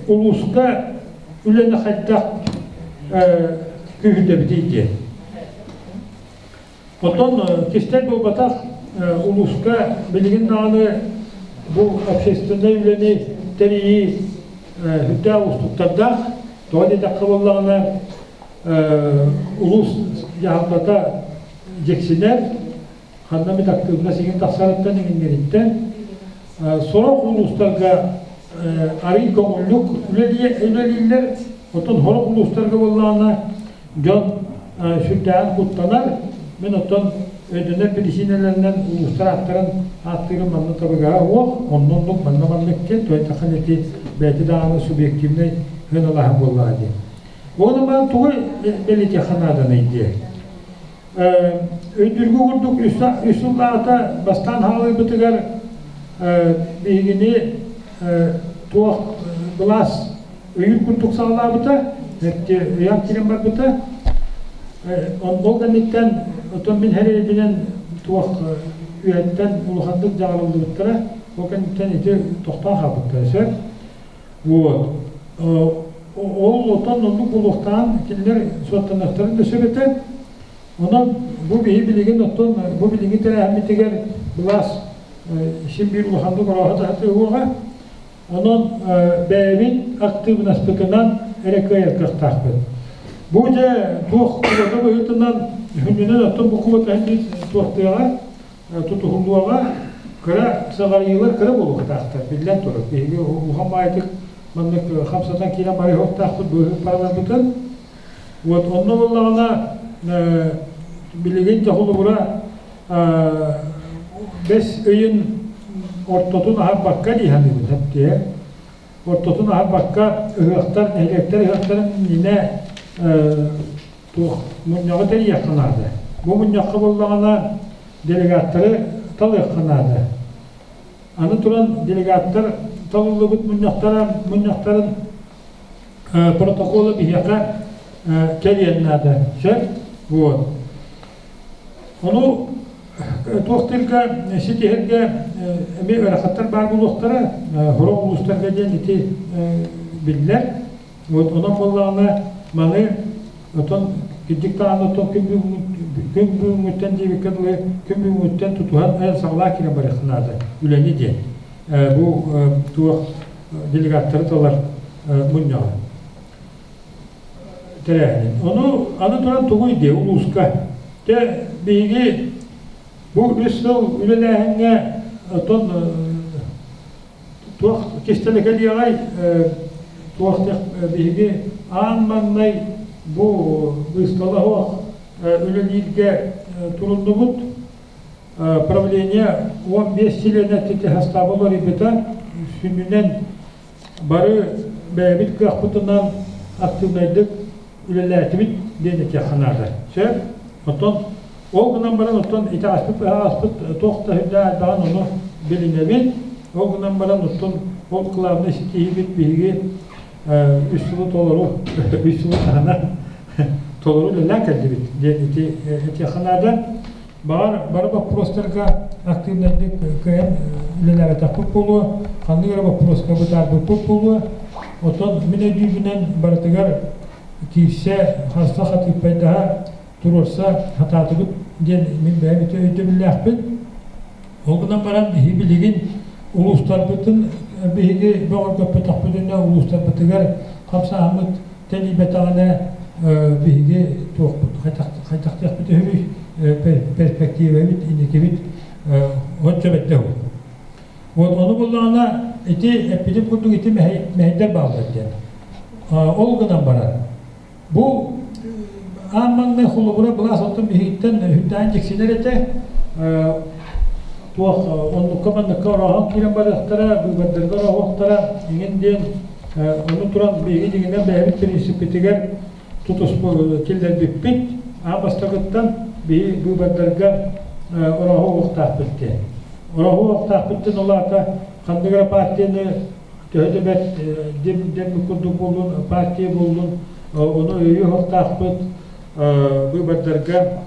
улууска үлэни хайдах күүһүрдэбитий диэн. Оттон кистэл буолбатах улууска билигин даҕаны бу общественнай үлэни тэрийии сүрдээх уустуктардаах. Тоҕо диэтэххэ буоллаҕына улуус дьаһалтата дьиксинэр, ханна эмит актыыбынас иҥин тахсарыттан иҥиннэриттэн сорох улуустарга арый көҥүллүк үлэлииллэр, оттон сорох улуустарга буоллаҕына дьон сүрдээҕин куттанар. Мин оттон өйдөнөр биричиинэлэринэн улуустар ааттарын ааттыырым манна табыгаһа суох, онно оннук, манна маннык диэн, туой ити бэйэтэ даҕаны субъективнай сыаналааһын буоллаҕа дии. Уонна маны тугу бэлиэтиэххэ нааданый диэ. Өйдүүргэ курдук үс сыллааҕыта бастаан хаалыыбытыгар биһигини туох былаас өйүүр курдук саҕалаабыта, өйөөн киирэн барбыта. Ол кэнниттэн оттон мин хэрэйбинэн туох үөһэттэн улаханнык дьаҕарыллыбыттара, ол кэнниттэн ити тохтоон хаалбыттара сөп. Вот. Ол отон оннук буолуохтааҕын кинилэр суоттаныахтарын да сөп этэ. Онон бу биһи билигин оттон бу билиҥҥи тэрээһиммитигэр былаас син биир улаханнык орооһо таһытыһыаҕа. Онон бэйэбит актыыбынаспытынан эрэ кыайар кыахтаахпыт. Бу дьэ туох кубата быһыытынан хүннүнэн оттон бу кубата туохтуоҕа тутуһуллуоҕа кыра саҕарыйыылар кыра буолуохтаахтар биллэн турар. Биһиги улахан баайдык маннык хамсатан киирэн барыһыахтаахпыт быыһык параларбытын. Вот онно буоллаҕына билигин дьоһулугура бэс ыйын ортотун аһарбакка дии саныыбын эптиэ. Ортотун аһарбакка ыһыахтар, нэһилиэктэр ыһыахтарын иннинэ туох мунньаҕы тэрийиэххэ наада. Бу мунньахха буоллаҕына делегаттары талыахха наада. Аны туран делегаттар талыллыбыт мунньахтара мунньахтарын протокола биһиэхэ кэлиэн наада. Сөп? Вот. Ону туохтуурга ситиһэргэ эмиэ ыарахаттар баар буолуохтара. Сорох улуустарга диэн ити биллэр. Вот онон буоллаҕына маны отон кирдик даҕаны оттон күн күн бүгүҥҥүттэн диэбиккэ дылы күн бүгүҥҥүттэн тутуһан айан саҕалаа киирэн барыахха наада үлэни диэн. Бу туох делегаттары талар мунньаҕы тэрээһинин. Ону аны туран тугуй диэ улууска. Те биһиги бу үс сыл үлэлээһиҥҥэ оттон туох кистэлэ кэлиэҕэй туох биһиги аан маҥнай бу быыстала суох үлэлииргэ туруннубут. Правление 15 чилиэнэ састааба уларыйбыта. Сүнньүнэн бары бэйэбит кыахпытынан активнайдык үлэлээтибит диэн этиэххэ наада. Сөп? Оттон ол гынан баран оттон итэҕэспит быһаҕаспыт туох да сүрдээх элбэҕин ону билинэбит. Ол гынан баран оттон ол главнай ситиһиибит биһиги үс сылы толору үс сылы таһынан толору үлэлээн кэллибит диэн ити этиэххэ наада. Баҕар бары боппуруостарга активнайдык кыайан үлэлээбэтэхпит буолуо, ханнык эрэ боппуруоска бытаарбыппыт буолуо. Оттон мин өйдүүрбүнэн барытыгар киирсэ, харса хатыыппайдаһа, туруорса сатаатыбыт диэн мин бэйэм ити өйдөбүллээхпин. Ол гынан баран биһиги билигин улуустарбытын биһиги бөҕөргөппөтөхпүтүнэ улуустарбытыгар хамсааһыммыт тэнийбэтэҕинэ биһиги туохпут хайдахтыахпыт үһүбүй перспективабит инникибит оччо бэрдэ уһун. Вот ону буллаҕына ити эппитим курдук ити мэһэйдэр бааллар диэн. Ол гынан баран бу аан маҥнай холобура былаас оттон биһигиттэн үрдээн дьиксинэр этэ. туох оннукка-манныкка орооһон киирэн барыахтара, быыбардарга орооһуохтара иҥин диэн ону туран биһиги дьиҥинэн бэйэбит принциппитигэр тутуспу киллэрбиппит. Аан бастакыттан биһи быыбардарга орооһу уохтаахпыт диэн. Орооһу уохтаахпыт диэн ол аата ханнык эрэ партияны төһө да бэрт дем курдук буоллун, партия буоллун, ону өйүү уохтаахпыт быыбардарга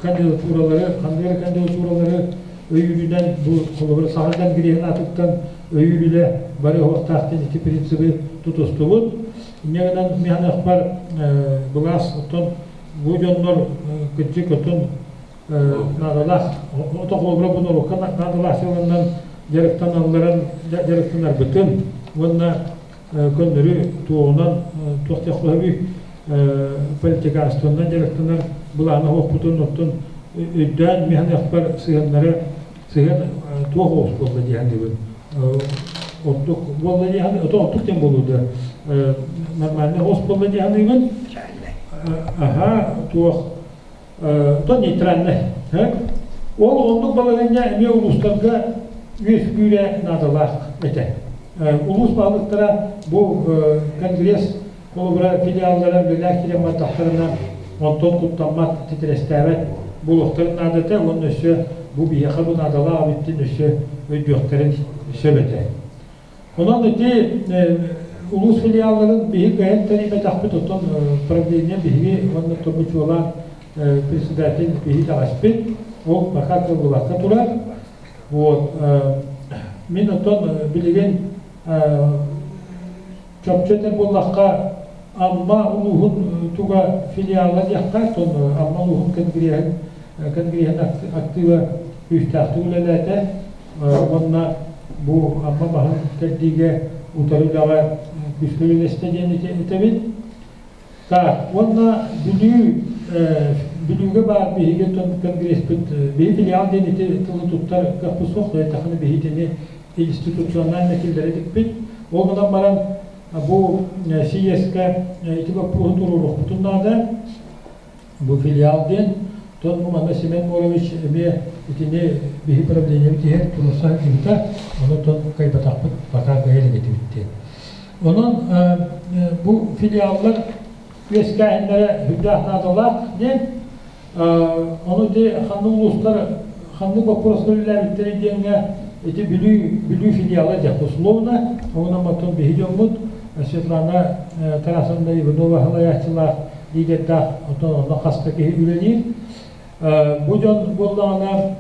кандидатуралары, ханнык эрэ кандидатуралары өйүүрүнэн бу холобура Саха Конгреһын аатыттан өйүүр үлэ бары уохтаах диэн ити принциби тутустубут. Инньэ гынан миһаныахпар былаас оттон бу дьоннор кырдьык оттон наадалаах ото холобура бу норуокка наадалаах сыалынан дьарыктаналларын дьарыктанарбытын уонна көннөрү туоҕунан туох диэххэ политиканствонан дьарыктанар былаана оһохпутун оттон өйдөөн миһаныахпар сыһыаннара сыһыан туох оҕус буолла диэханыбын ордук буолла диэхан ото ордук диэн буолуо да нормальный оҕус буолла диэханыбын аха туох то нейтральный ол оннук балаһыанньа эмиэ улуустарга үөскүүрэ наадалаах этэ улуус баһылыктара бу конгресс холобура филиаллара үлэлээх киирэн бардахтарына онтон куттаммат титирэстээбэт буолуохтарын наада этэ уонна өссө бу биһиэхэ бу наадалаах эбиттин өссө өйдүөхтэрин сөп этэ. Онон ити улуус филиалларын биһи кыайан тэрийбэтэхпит, оттон правление биһиги уонна тобучуолаан председатель биһи итэҕэспит, ол пока кыллыбакка турар. Вот мин оттон билигин чопчу этэр буоллахха Амма улууһун туга филиала диэххэ, оттон Амма улууһун конгреһын конгреһын актыыба күүстээхтик үлэлээтэ уонна бу Амма баһын кэрдиигэ утары үлэҕэ күүскэ үлэлэстэ диэн этэбин. Так, уонна Бүлүү Бүлүүгэ баар биһиги конгресспыт биһи филиал диэн ити тылы туттар кыахпыт суох, тэхини биһи итини институционально киллэрэ иликпит. Ол гынан баран бу съезкэ ити боппуруоһу туруоруохпутун наада. Бу филиал диэн. Тон бу манна Семен Морович эмиэ итини биһи правлениебит иһэр туруорса сылдьыбыта. Ону тон кыайбатахпыт пока кыайа илик этибит диэн. Онон бу филиаллар үөскээһиннэрэ сүрдээх наадалаах диэн. Ону ити ханнык улуустар ханнык боппуруоска үлэлээбиттэрий диэҥҥэ ити Бүлүү Бүлүү филиала диэх условно онон оттон биһи дьоммут Светлана Тарасовна Иванова салайааччылаах лидердаах оттон онно хас да киһи үлэлиир. Бу дьон буоллаҕына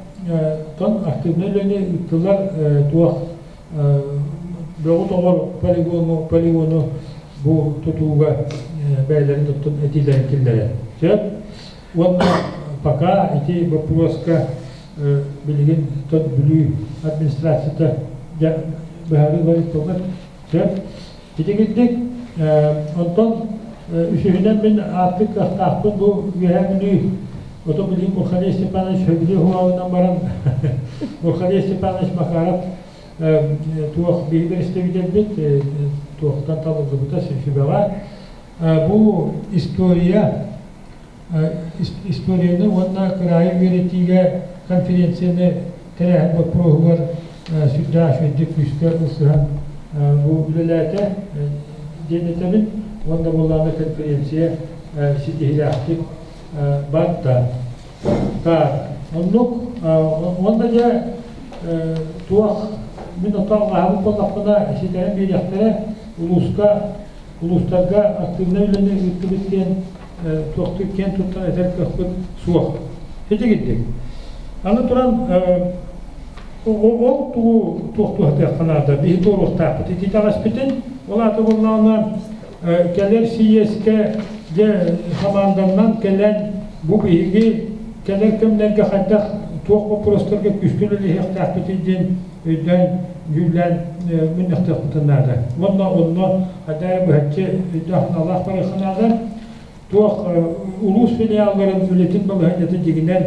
тон активнай үлэни ыыттылар туох бөҕү тоҕор полигону полигону бу тутууга бэйэлэрин оттон этиилэрин киллэрэр. Сөп. Уонна пока ити боппуруоска билигин тот Бүлүү администрацията быһаарыы барыттылар. Сөп. Итигирдик онтон үсүһүнэн мин ааттык кыахтаахпын бу Үөһээ Бүлүү ото билигин Мурхалей Степанович Хөбүлүү хуһаҕынан баран Мурхалей Степанович Макаров туох биһиги представительбит туохтан талыллыбыта сүбэҕэ бу история историяны уонна кыраайы үөрэтиигэ конференцияны тэрээһин боппуруоһугар сүрдээх үчүгэйдик күүскэ ылсыһан бу үлэлээтэ диэн этэбин уонна буоллаҕына конференция ситиһиилээхтик барда. Так, оннук уонна дьэ туох мин отон аһабыт буоллахпына ситэрэн биэриэхтэрэ улууска улуустарга активнай үлэни ыыттыбыт диэн туохтук киэн туттан этэр кыахпыт суох. Ити Аны туран ол тугу туох туһатыахха наада биһи туоруохтаахпыт ити итэҕэспитин ол аата буоллаҕына кэлэр сийиэскэ дьэ хамаанданнан кэлэн бу биһиги кэлэр кэмнэргэ хайдах туох боппуруостарга күүскэ үлэлэһиэхтээхпитий диэн өйдөөн дьүүллээн мунньахтыахпытын наада. Уонна онно хайдах эрэ быһаччы өйдөөх санаалаах барыахха наада. Туох улуус филиалларын үлэтин балаһыанньатын дьиҥинэн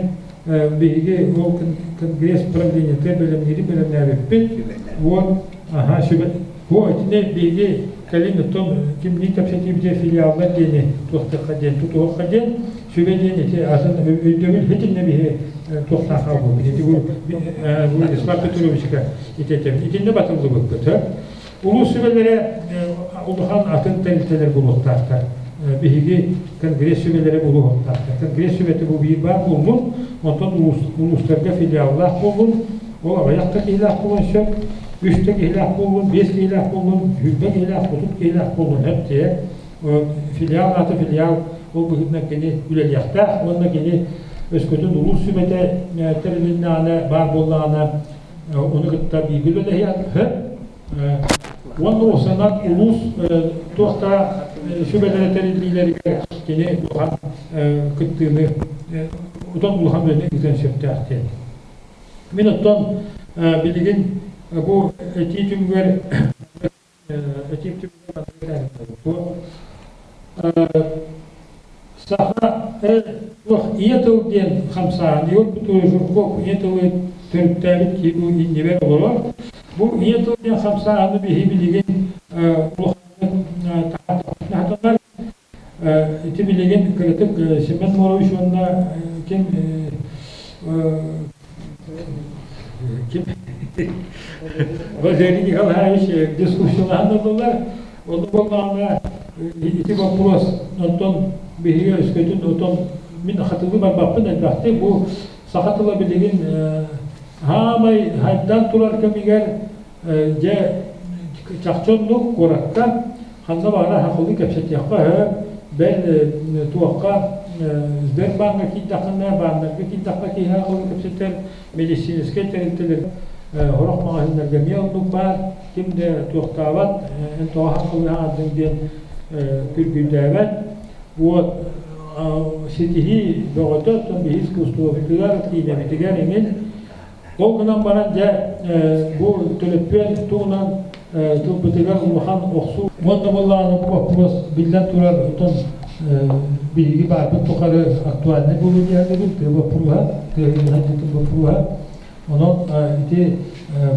биһиги ол конгресс правлениетыгар бэлэмниири бэлэмнээбиппит. Вот, аха, сүбэ. Бу итини биһиги кэлин оттон кимниин кэпсэтиибитигэр филиаллар диэни туохтуохха диэн тутуһуохха диэн сүбэ диэн ити атын өйдөбүл итиннэ биһи туохтаах хаалбыппыт. Ити бу Владислав Петровичка ити этэбин. Итиннэ батыллыбыппыт. Улуус сүбэлэрэ улахан атын тэрилтэлэр буолуохтаахтар. Биһиги Конгресс сүбэлэрэ буолуохтаахтар. Конгресс сүбэтэ бу биир баар буоллун, онтон улуустарга филиаллаах буоллун, ол аҕыйах да киһилээх буолуон сөп, үс да киһилээх буоллун, биэс киһилээх буоллун, 20 киһилээх, 30 киһилээх буоллун сөп дии. Филиал аата филиал, ол быһыытынан кини үлэлиэхтээх уонна кини өскөтүн улуус сүбэтэ тэрилиннэҕинэ, баар буоллаҕына, ону кытта бииргэ үлэлэһиэх сөп. Уонна уопсайынан улуус туох да сүбэлэрэ тэриллиилэригэр кини улахан кыттыыны, утан улахан үлэни ыытыан сөптөөх диэн. Мин оттон билигин бу этии түмүгэр этиим түмүгэр Саха туох ийэ тыл диэн хамсааһын Егор Петрович Жирков ийэ тылы төрүттээбит киһи бу иннибэр олорор. Бу ийэ тыл диэн хамсааһыны биһи билигин улаханнык таһаатахпытына Ити билигин кыратык Семен Морович уонна ким ким Валерий Николаевич дискуссиялаһан ыллылар. Ону буоллаҕына ити боппуруос онтон биһиги өскөтүн отон мин хатылыы барбаппын элбэхтик бу саха тыла билигин хаамай хайдан турар кэмигэр дьэ чахчы оннук куоракка ханна баҕарар хахылыы кэпсэтиэххэ сөп бэл туохха Сбербааҥҥа киирдэххинэ бааннарга киирдэххэ киһи хахылыы кэпсэтэр медицинскэй тэрилтэлэр сорох маҕаһыыннарга эмиэ оннук баар ким да туохтаабат эн тоҕо хахылыы хаҥардыҥ диэн күргүйдээбэт вот ситиһии бөҕөтө оттон биһи искусствобытыгар киинэбитигэр эҥин Ол гынан баран дьэ бу төлөпүөн туһунан тылбытыгар улахан охсуу уонна буоллаҕына бу боппуруос биллэн турар отон биһиги баарбыт тухары актуальнай буолуо диэхтэрин тыа боппуруоһа тыа иһин боппуруоһа онон ити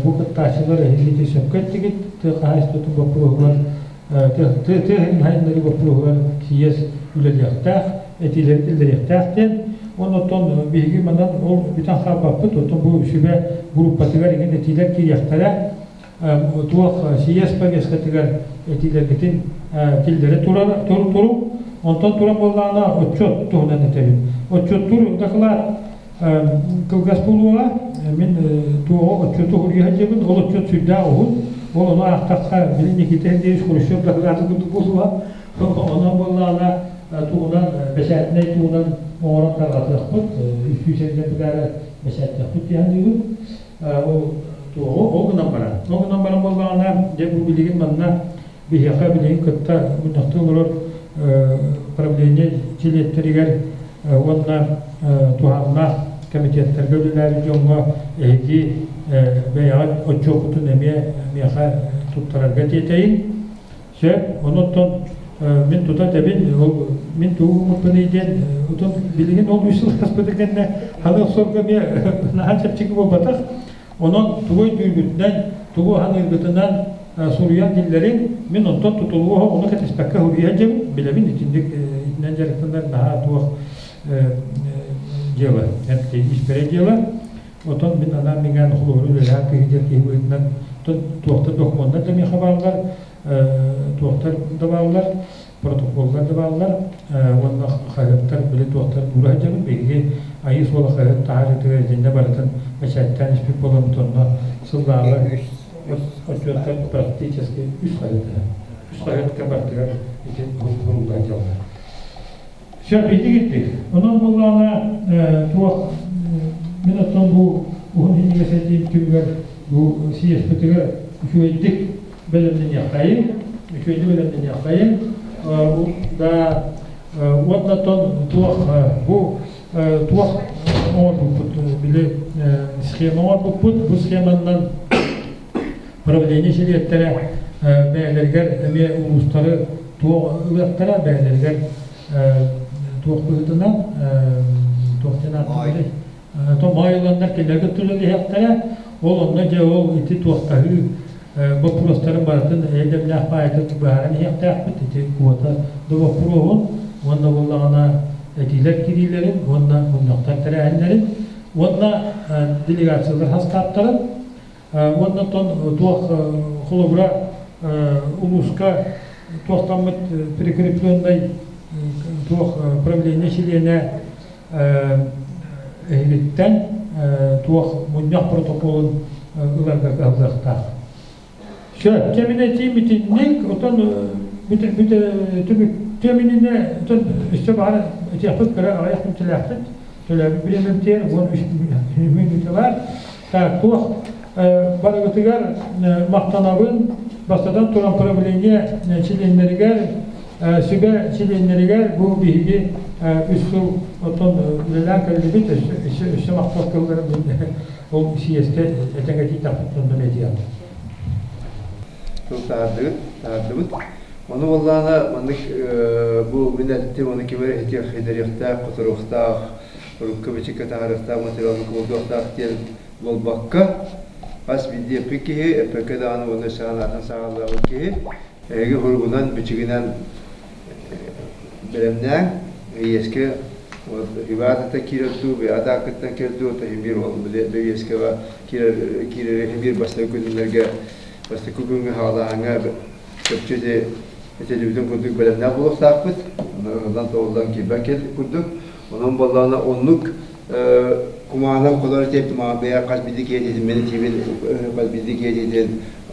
бу кыттааччылар эһиги ити сөпкө эттигит тыа хаһаайыстыбатын боппуруоһугар тыа иһин хайыннарыы боппуруоһугар сийиэс үлэлиэхтээх этиилэри киллэриэхтээх диэн. Онон биһиги манан ол бүтэн хаалбаппыт, оттон бу сүбэ группатыгар иҥин этиилэр киириэхтэрэ. Туох сийиэс повесткатыгар этиилэргитин киллэрэ турар турук. Онтон туран буоллаҕына отчуот туһунан этэбин. Отчуоттуур дакылаат кылгас буолуоҕа. Мин туоҕу отчуоту суруйа сылдьабын. Ол отчуот сүрдээх уһун. Ол ону аахтахха, били Никита Сергеевич Хрущев дакылаатын курдук буолуоҕа. Онон буоллаҕына тугунан бэчээтинэй тугунан оҥорон тарҕатыахпыт, үстүү сэргэтигэр бэчээттиэхпит диэн саныыбын. Ол туоҕу ол гынан баран. Ол гынан баран буоллаҕына, дьэ бу билигин манна биһиэхэ билигин кытта мунньахтыы олорор правление чилиэттэригэр уонна туһааннаах комитеттарга үлэлээбит дьоҥҥо эһиги бэйэҕит отчуоккутун эмиэ миэхэ туттарарга тиэтэйиҥ. Сөп, онуттан мин тута этэбин, ол мин тугу гыммыппыный диэн, отон билигин ол үс сыл ааспыта кэннэ ханы охсорго эмиэ наһаа чэпчэки буолбатах. Онон тугу өйдүүргүтүнэн, тугу аһаныыргытынан суруйан киллэриҥ, мин онтон тутулуга ону кэтэспэккэ суруйа сылдьабын, билэбин итинник итинэн дьарыктанар наһаа туох дьыала, испэрэ дьыала. Отон мин анаан-минээн холобуру үлэлээн киһи диэн киһи быһыытынан туохтар докумуоннар да миэхэ бааллар, туохтар да бааллар, протоколлар да бааллар уонна хаһыаттар били туохтар уура сылдьабын. Биһиги Айыы суола хаһыат таһаарыытыгар итиннэ барытын бэчээттээн испит буоламмыт онно сыллааҕы отчуоттар практически үс хаһыат үс хаһыатка барытыгар ити сурулла сылдьаллар. Сөп итигиттик. Онон буоллаҕына туох мин оттон бу уһун иһинигэ сэтиим түмүгэр бу съезпитигэр үчүгэйдик бэлэмнэниэххэйиҥ, үчүгэйдик бэлэмнэниэххэйиҥ. Да уонна оттон туох бу туох оҥорбуппут били схема оҥорбуппут бу схеманнан правление чилиэттэрэ бэйэлэригэр эмиэ улуустары туох ылыахтара бэйэлэригэр туох быһыытынан туох диэн ааттыылларый то моой ыланнар кинилэргэ түлэлиһиэхтэрэ ол онно дьэ ол ити туохтаһыы. боппуруостарын барытын эйэ-дэмнээх баайытын быһааран иһиэхтээхпит. Ити квота да боппуруоһун уонна буоллаҕына этиилэр киириилэрин уонна мунньахтар тэрээһиннэрин уонна делегациялар састааптарын уонна оттон туох холобура улууска туохтаммыт прикрепленный туох правление чилиэнэ эһигиттэн туох мунньах протоколун ыларга кыһаллыахтаах. Сөп, кэминэ тиийбитинник, отон түмүк кэмининэ отон өссө баҕар этиэхпит кыра аҕыйах мүнүүтэлээхпит, төлөөбүт бириэмэбитигэр 13 мүнүүтэ баар. Так, туох барыбытыгар махтанабын, бастатан туран правление чилиэннэригэр, сүбэ чилиэннэригэр бу биһиги үс сыл оттон үлэлээн кэллибит, өссө махтал тылларын ол сийиэскэ этэҥ этиитэхпит онно этиэм. Тыл таһардыбыт, таһардыбыт. Ону буоллаҕына маннык бу мин эттим, ону ким эрэ этиэх, итэриэхтээх, хоторуохтаах, урукку бичиккэ таһаарыахтаах материалын кубулутуохтаах диэн буолбакка, хас биирдии эппит киһи, эппэккэ даҕаны уонна санаатын саҕалаабыт киһи эһиги суругунан, бичигинэн бэлэмнээҥ, иэскэ Иван киирэр дуу, Беата аккыттан киирэр дуу, биир ол бэйиэскэҕэ киирэр киирэр биир бастакы күннэргэ бастакы күҥҥэ хаалааҥҥа чопчу ити этиллибитин курдук бэлэмнээх буолуохтаахпыт. Онон тоҕуллан киирбэт курдук. Онон буоллаҕына оннук кумаанан холор этиэптим бэйэ хас биирдии киһи мин этиибин хас биирдии киһи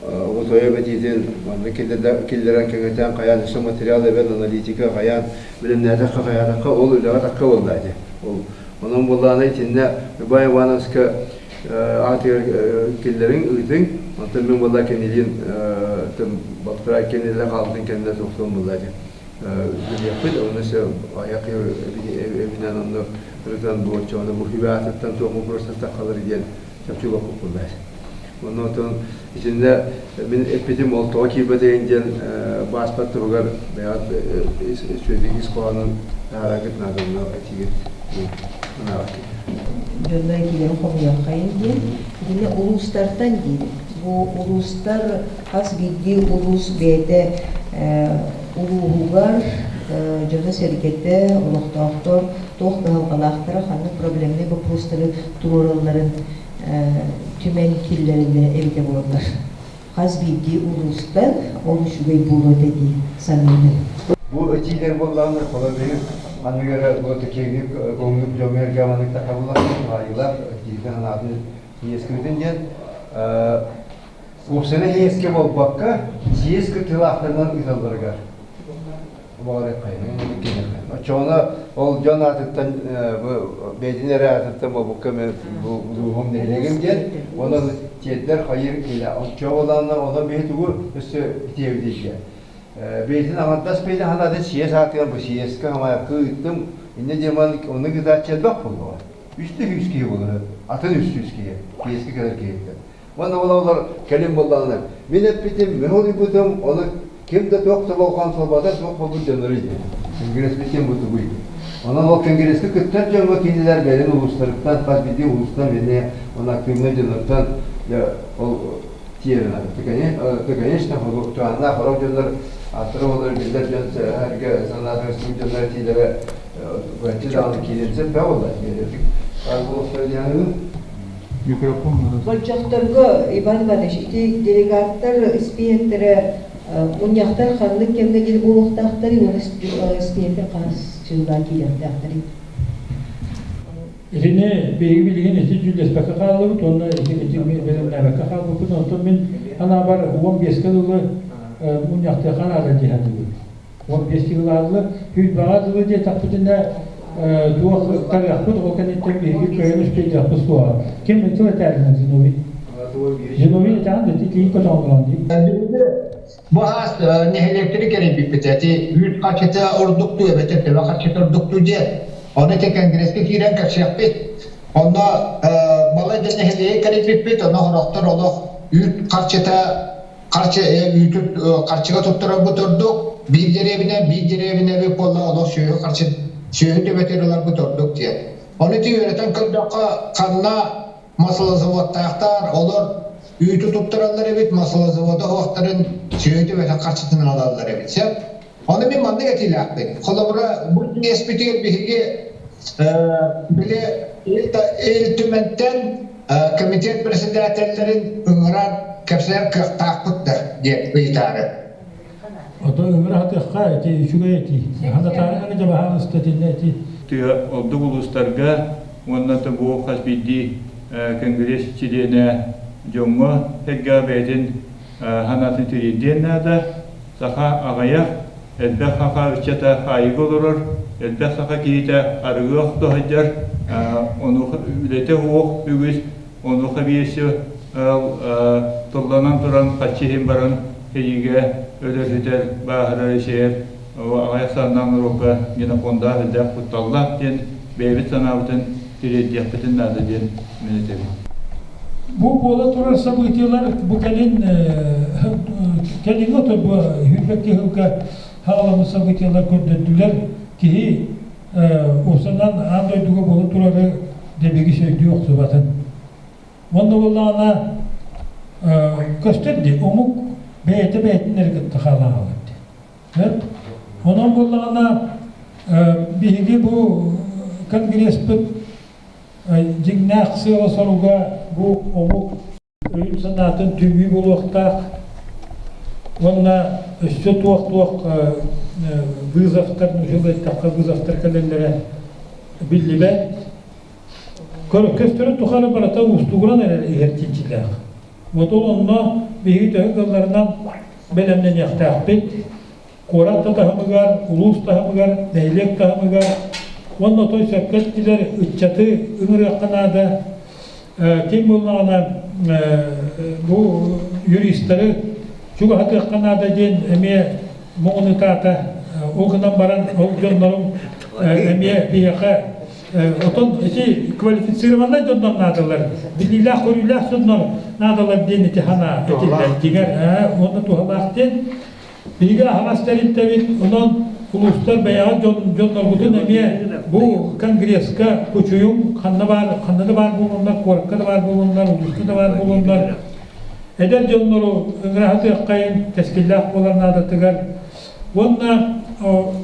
отойо бэтиитин манна киллэрэн кэҥэтэн хайаан өссө материал эбэн аналитика хайаан билимнээтэххэ хайаатахха ол үлэҕэ такка буолла ити ол онон буоллаҕына итиннэ Любай Ивановска аатыгар киллэриҥ ыытыҥ онтон мин буолла кинилиин балтараа кинилэ хаалтын кэннэ туохтуон буолла ити билиэхпит онно айах эбинэн онно ырытан бу оччоҕуна бу хүбэ аатыттан туох вопростар таххалар диэн чопчу боппуппун Онно отон итиннэ мин эппитим ол тоҕо киирбэтигин диэн бааспат туһугар бэйэҕит үчүгэйдик ис хоһоонун таһаараргыт наада онно этиигит Дьонно этиилэрин хомуйуоххайын диэн. Итиннэ улуустартан диибит. Бу улуустар хас биирдии улуус бэйэтэ улууһугар дьоно-сэргэтэ, олохтоохтор туох кыһалҕалаахтара, ханнык проблемнай боппуруостары туруоралларын түмэн киллэрэллэрэ эбитэ буоллар. Хас биирдии улуустан ол үчүгэй буолуо этэ дии саныыбын. Бу этиилэр буоллаҕына, холобур, аныгы бу киэҥник көҥүл дьоҥҥо маннык такабыллар туһаайыылаах киһитин санаатын иэскибитин диэн уопсайынан иэскэ буолбакка, сиэс кыттыылаахтарынан ыыталларыгар Оччоҕуна ол дьон аатыттан бэйэтин эрэ аатыттан буолбукка бу улууһум нэһилиэгим диэн онон тиэрдэр хайыр киилэ оччоҕо буолаанна онон биһи тугу өссө итиэбитий диэн бэйэтин аҥардас бэйэтин санаатын сиэс аатыгар бу сиэскэ хамайакка ыыттым инньэ диэн оннук ыытааччы элбэх буоллаҕа үстэ үс киһи буолар атын үс сүүс киһи сиэскэ кэлэр киһиттэн Уонна олор кэлин буоллаҕына, мин эппитим, мин олуйбутум, ону ким да туох да болҕоон солбото суох буолбут дьоннору диэн. Кэнгириэспит бу тугуй? Онон ол кэнгириэскэ кыттар дьоҥҥо кинилэр бэйэлэрин улуустарыттан, хас биирдии улуустан эмиэ уонна активнай дьоннортон ол тиэрэн Ты, конечно, туһаннаах хорох дьоннор аттара олор биллэр дьон эргэ санаатыгар сылдьар дьоннор этиилэрэ быһаччы даҕаны киириэн сөп буолла. Диэн Микрофон. Болдьохторго, Иван Иванович, ити делегаттар испииһэктэрэ мунньахтар ханнык кэмҥэ диэри буолуохтаахтарый уонна испииһэктэр хас чыылаан киириэхтээхтэрий? Итини биһиги билигин ити дьүүллэспэккэ хааллыбыт уонна ити бэлэмнээбэккэ хаалбыппыт. Онтон мин анаабар 15-ке дылы мунньахтыахха наада дии саныыбын. 15 сылааллы сүүрбэҕэ дылы диэтэхпитинэ туох тарыахпыт ол кэнниттэн биһиги кыайан үспүйдүөхпүт суоҕа. Ким тыл этээринэн Зиновий? Зиновий этэҕин да тиийин көтөҕөн дии. Бу аас нэһилиэктэри кэрийбиппит эти үүт харчыта ордуктуу эбэтэр төбө харчыта ордуктуу диэн. Ону ити конгресска киирэн көрсүөхпүт. Онно балай да нэһилиэги кэрийбиппит, онно сорохтор олох үүт харчыта харчы үүтү харчыга туттарарбыт ордук, биир дэриэбинэ, биир дэриэбинэ эбит буолла олох сүөһү харчы сүөһү төбөтүгэр ыларбыт ордук диэн. Ону ити үөрэтэн көрдөххө, ханна маслозаводтаахтар, олор Үүтү туттараллар эбит, маслозавода оһохтарын сүөһүтү бэтэх харчытын алаллар эбит. Сөп. Ону мин маннык этиилээхпин. Холобура, бу иэспитигэр биһиги били Ил Түмэнтэн комитет председателлэрин ыҥыран кэпсэтэр кыахтаахпыт да диэн ыйытаары. Ото ыҥыра сатыахха ити үчүгэй этии. Ханатаары гына дьабаһаалыста итиннэ ити. Тыа ордук улуустарга уонна да бу хас биирдии конгресс чилиэнэ дьоҥҥо сэргэҕэ бэйэтин санаатын тириэрдиэн наада. Саха аҕыйах, элбэх саха ыччата хаайыыга олорор, элбэх саха киһитэ арыгы охто сылдьар, онуоха үлэтэ суох үгүс, онуоха биэси тылланан туран хаччы иһин баран сэриигэ өлөр-сүтэр, бааһырар, эчэйэр аҕыйах сааннаах норуокка генофондаах элбэх кутталлаах диэн бэйэбит санаабытын тириэрдиэхпитин наада диэн мин этэбин. Бу буола турар событиелар бу кэлин кэлиҥҥи отой бу сүүрбэкки сылга хаҕаламмыт событиелар көрдөрдүлэр киһи уопсанан аан дойдуга буола турары дэбигис өйдүү охсубатын. Уонна буоллаҕына көстөр дии омук бэйэтэ бэйэтин эрэ кытта хаалаҕалар дии. Онон буоллаҕына биһиги бу конгресспыт дьиҥнээх сыала-соруга бу омук өйүн-санаатын түмүү буолуохтаах уонна өссө туох-туох вызовтар, эттэххэ вызовтар кэлэллэрэ биллибэт. Көстөрүн тухары барыта уустугуран эрэр иһэр чинчилээх. Вот ол онно биһиги төһө кыалларынан бэлэмнэниэхтээхпит. Куорат да таһымыгар, улуус таһымыгар, нэһилиэк таһымыгар уонна отой сөпкө эттилэр, ыччаты ыҥырыахха наада. Ким буоллаҕына бу юристары чугаһатыахха наада диэн эмиэ муҥунутаата. Ол гынан баран ол дьоннорум эмиэ биһиэхэ отон ити квалифицированнай дьоннор наадалар, билиилээх-көрүүлээх дьоннор наадалар диэн ити санаа этиллэр. Дьиҥэр уонна туһалаах диэн Биһиги аһаҕас тэрилтэбит, онон улуустар бэйэҕит дьонноргутун эмиэ бу конгресска кучуйуҥ, ханна баар, ханна да баар буолуннар, куоракка да баар буолуннар, улууска да баар буолуннар, эдэр дьоннору ыҥыра сатыаххайын, кэскиллээх буолар наадатыгар уонна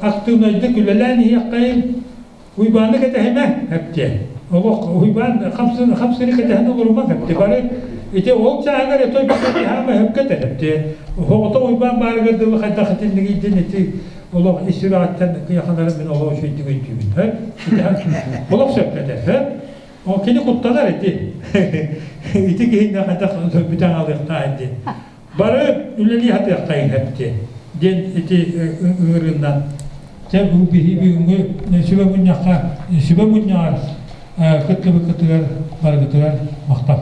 актыыбынайдык үлэлээн иһиэххэйин, Уйбааны кэтэһимэ, эптиэ. Олох Уйбаан хамсыны кэтэһэн олорума эптиэ. Бары ити ол чааһыгар этой бикэтиһаама өпкө эптиэ. Оҕото Уйбаан баарыгар дылы хайдах итиннигийдин ити олох ис сүрэҕиттэн кыйаханарын мин олох үчүгэйдик өйдүүбүн. Олох сөпкө этэр. Ол кини куттанар ити. Ити киһиннэ хайдах бүтэн алыахтаах диэн. Бары үлэлии сатыаххайыҥ эптиэ диэн ити ыҥырыыннан дьэ бу биһи бүгүҥҥү сүбэ мунньахха сүбэ мунньаҕар кыттыбыккытыгар барыгытыгар махтал.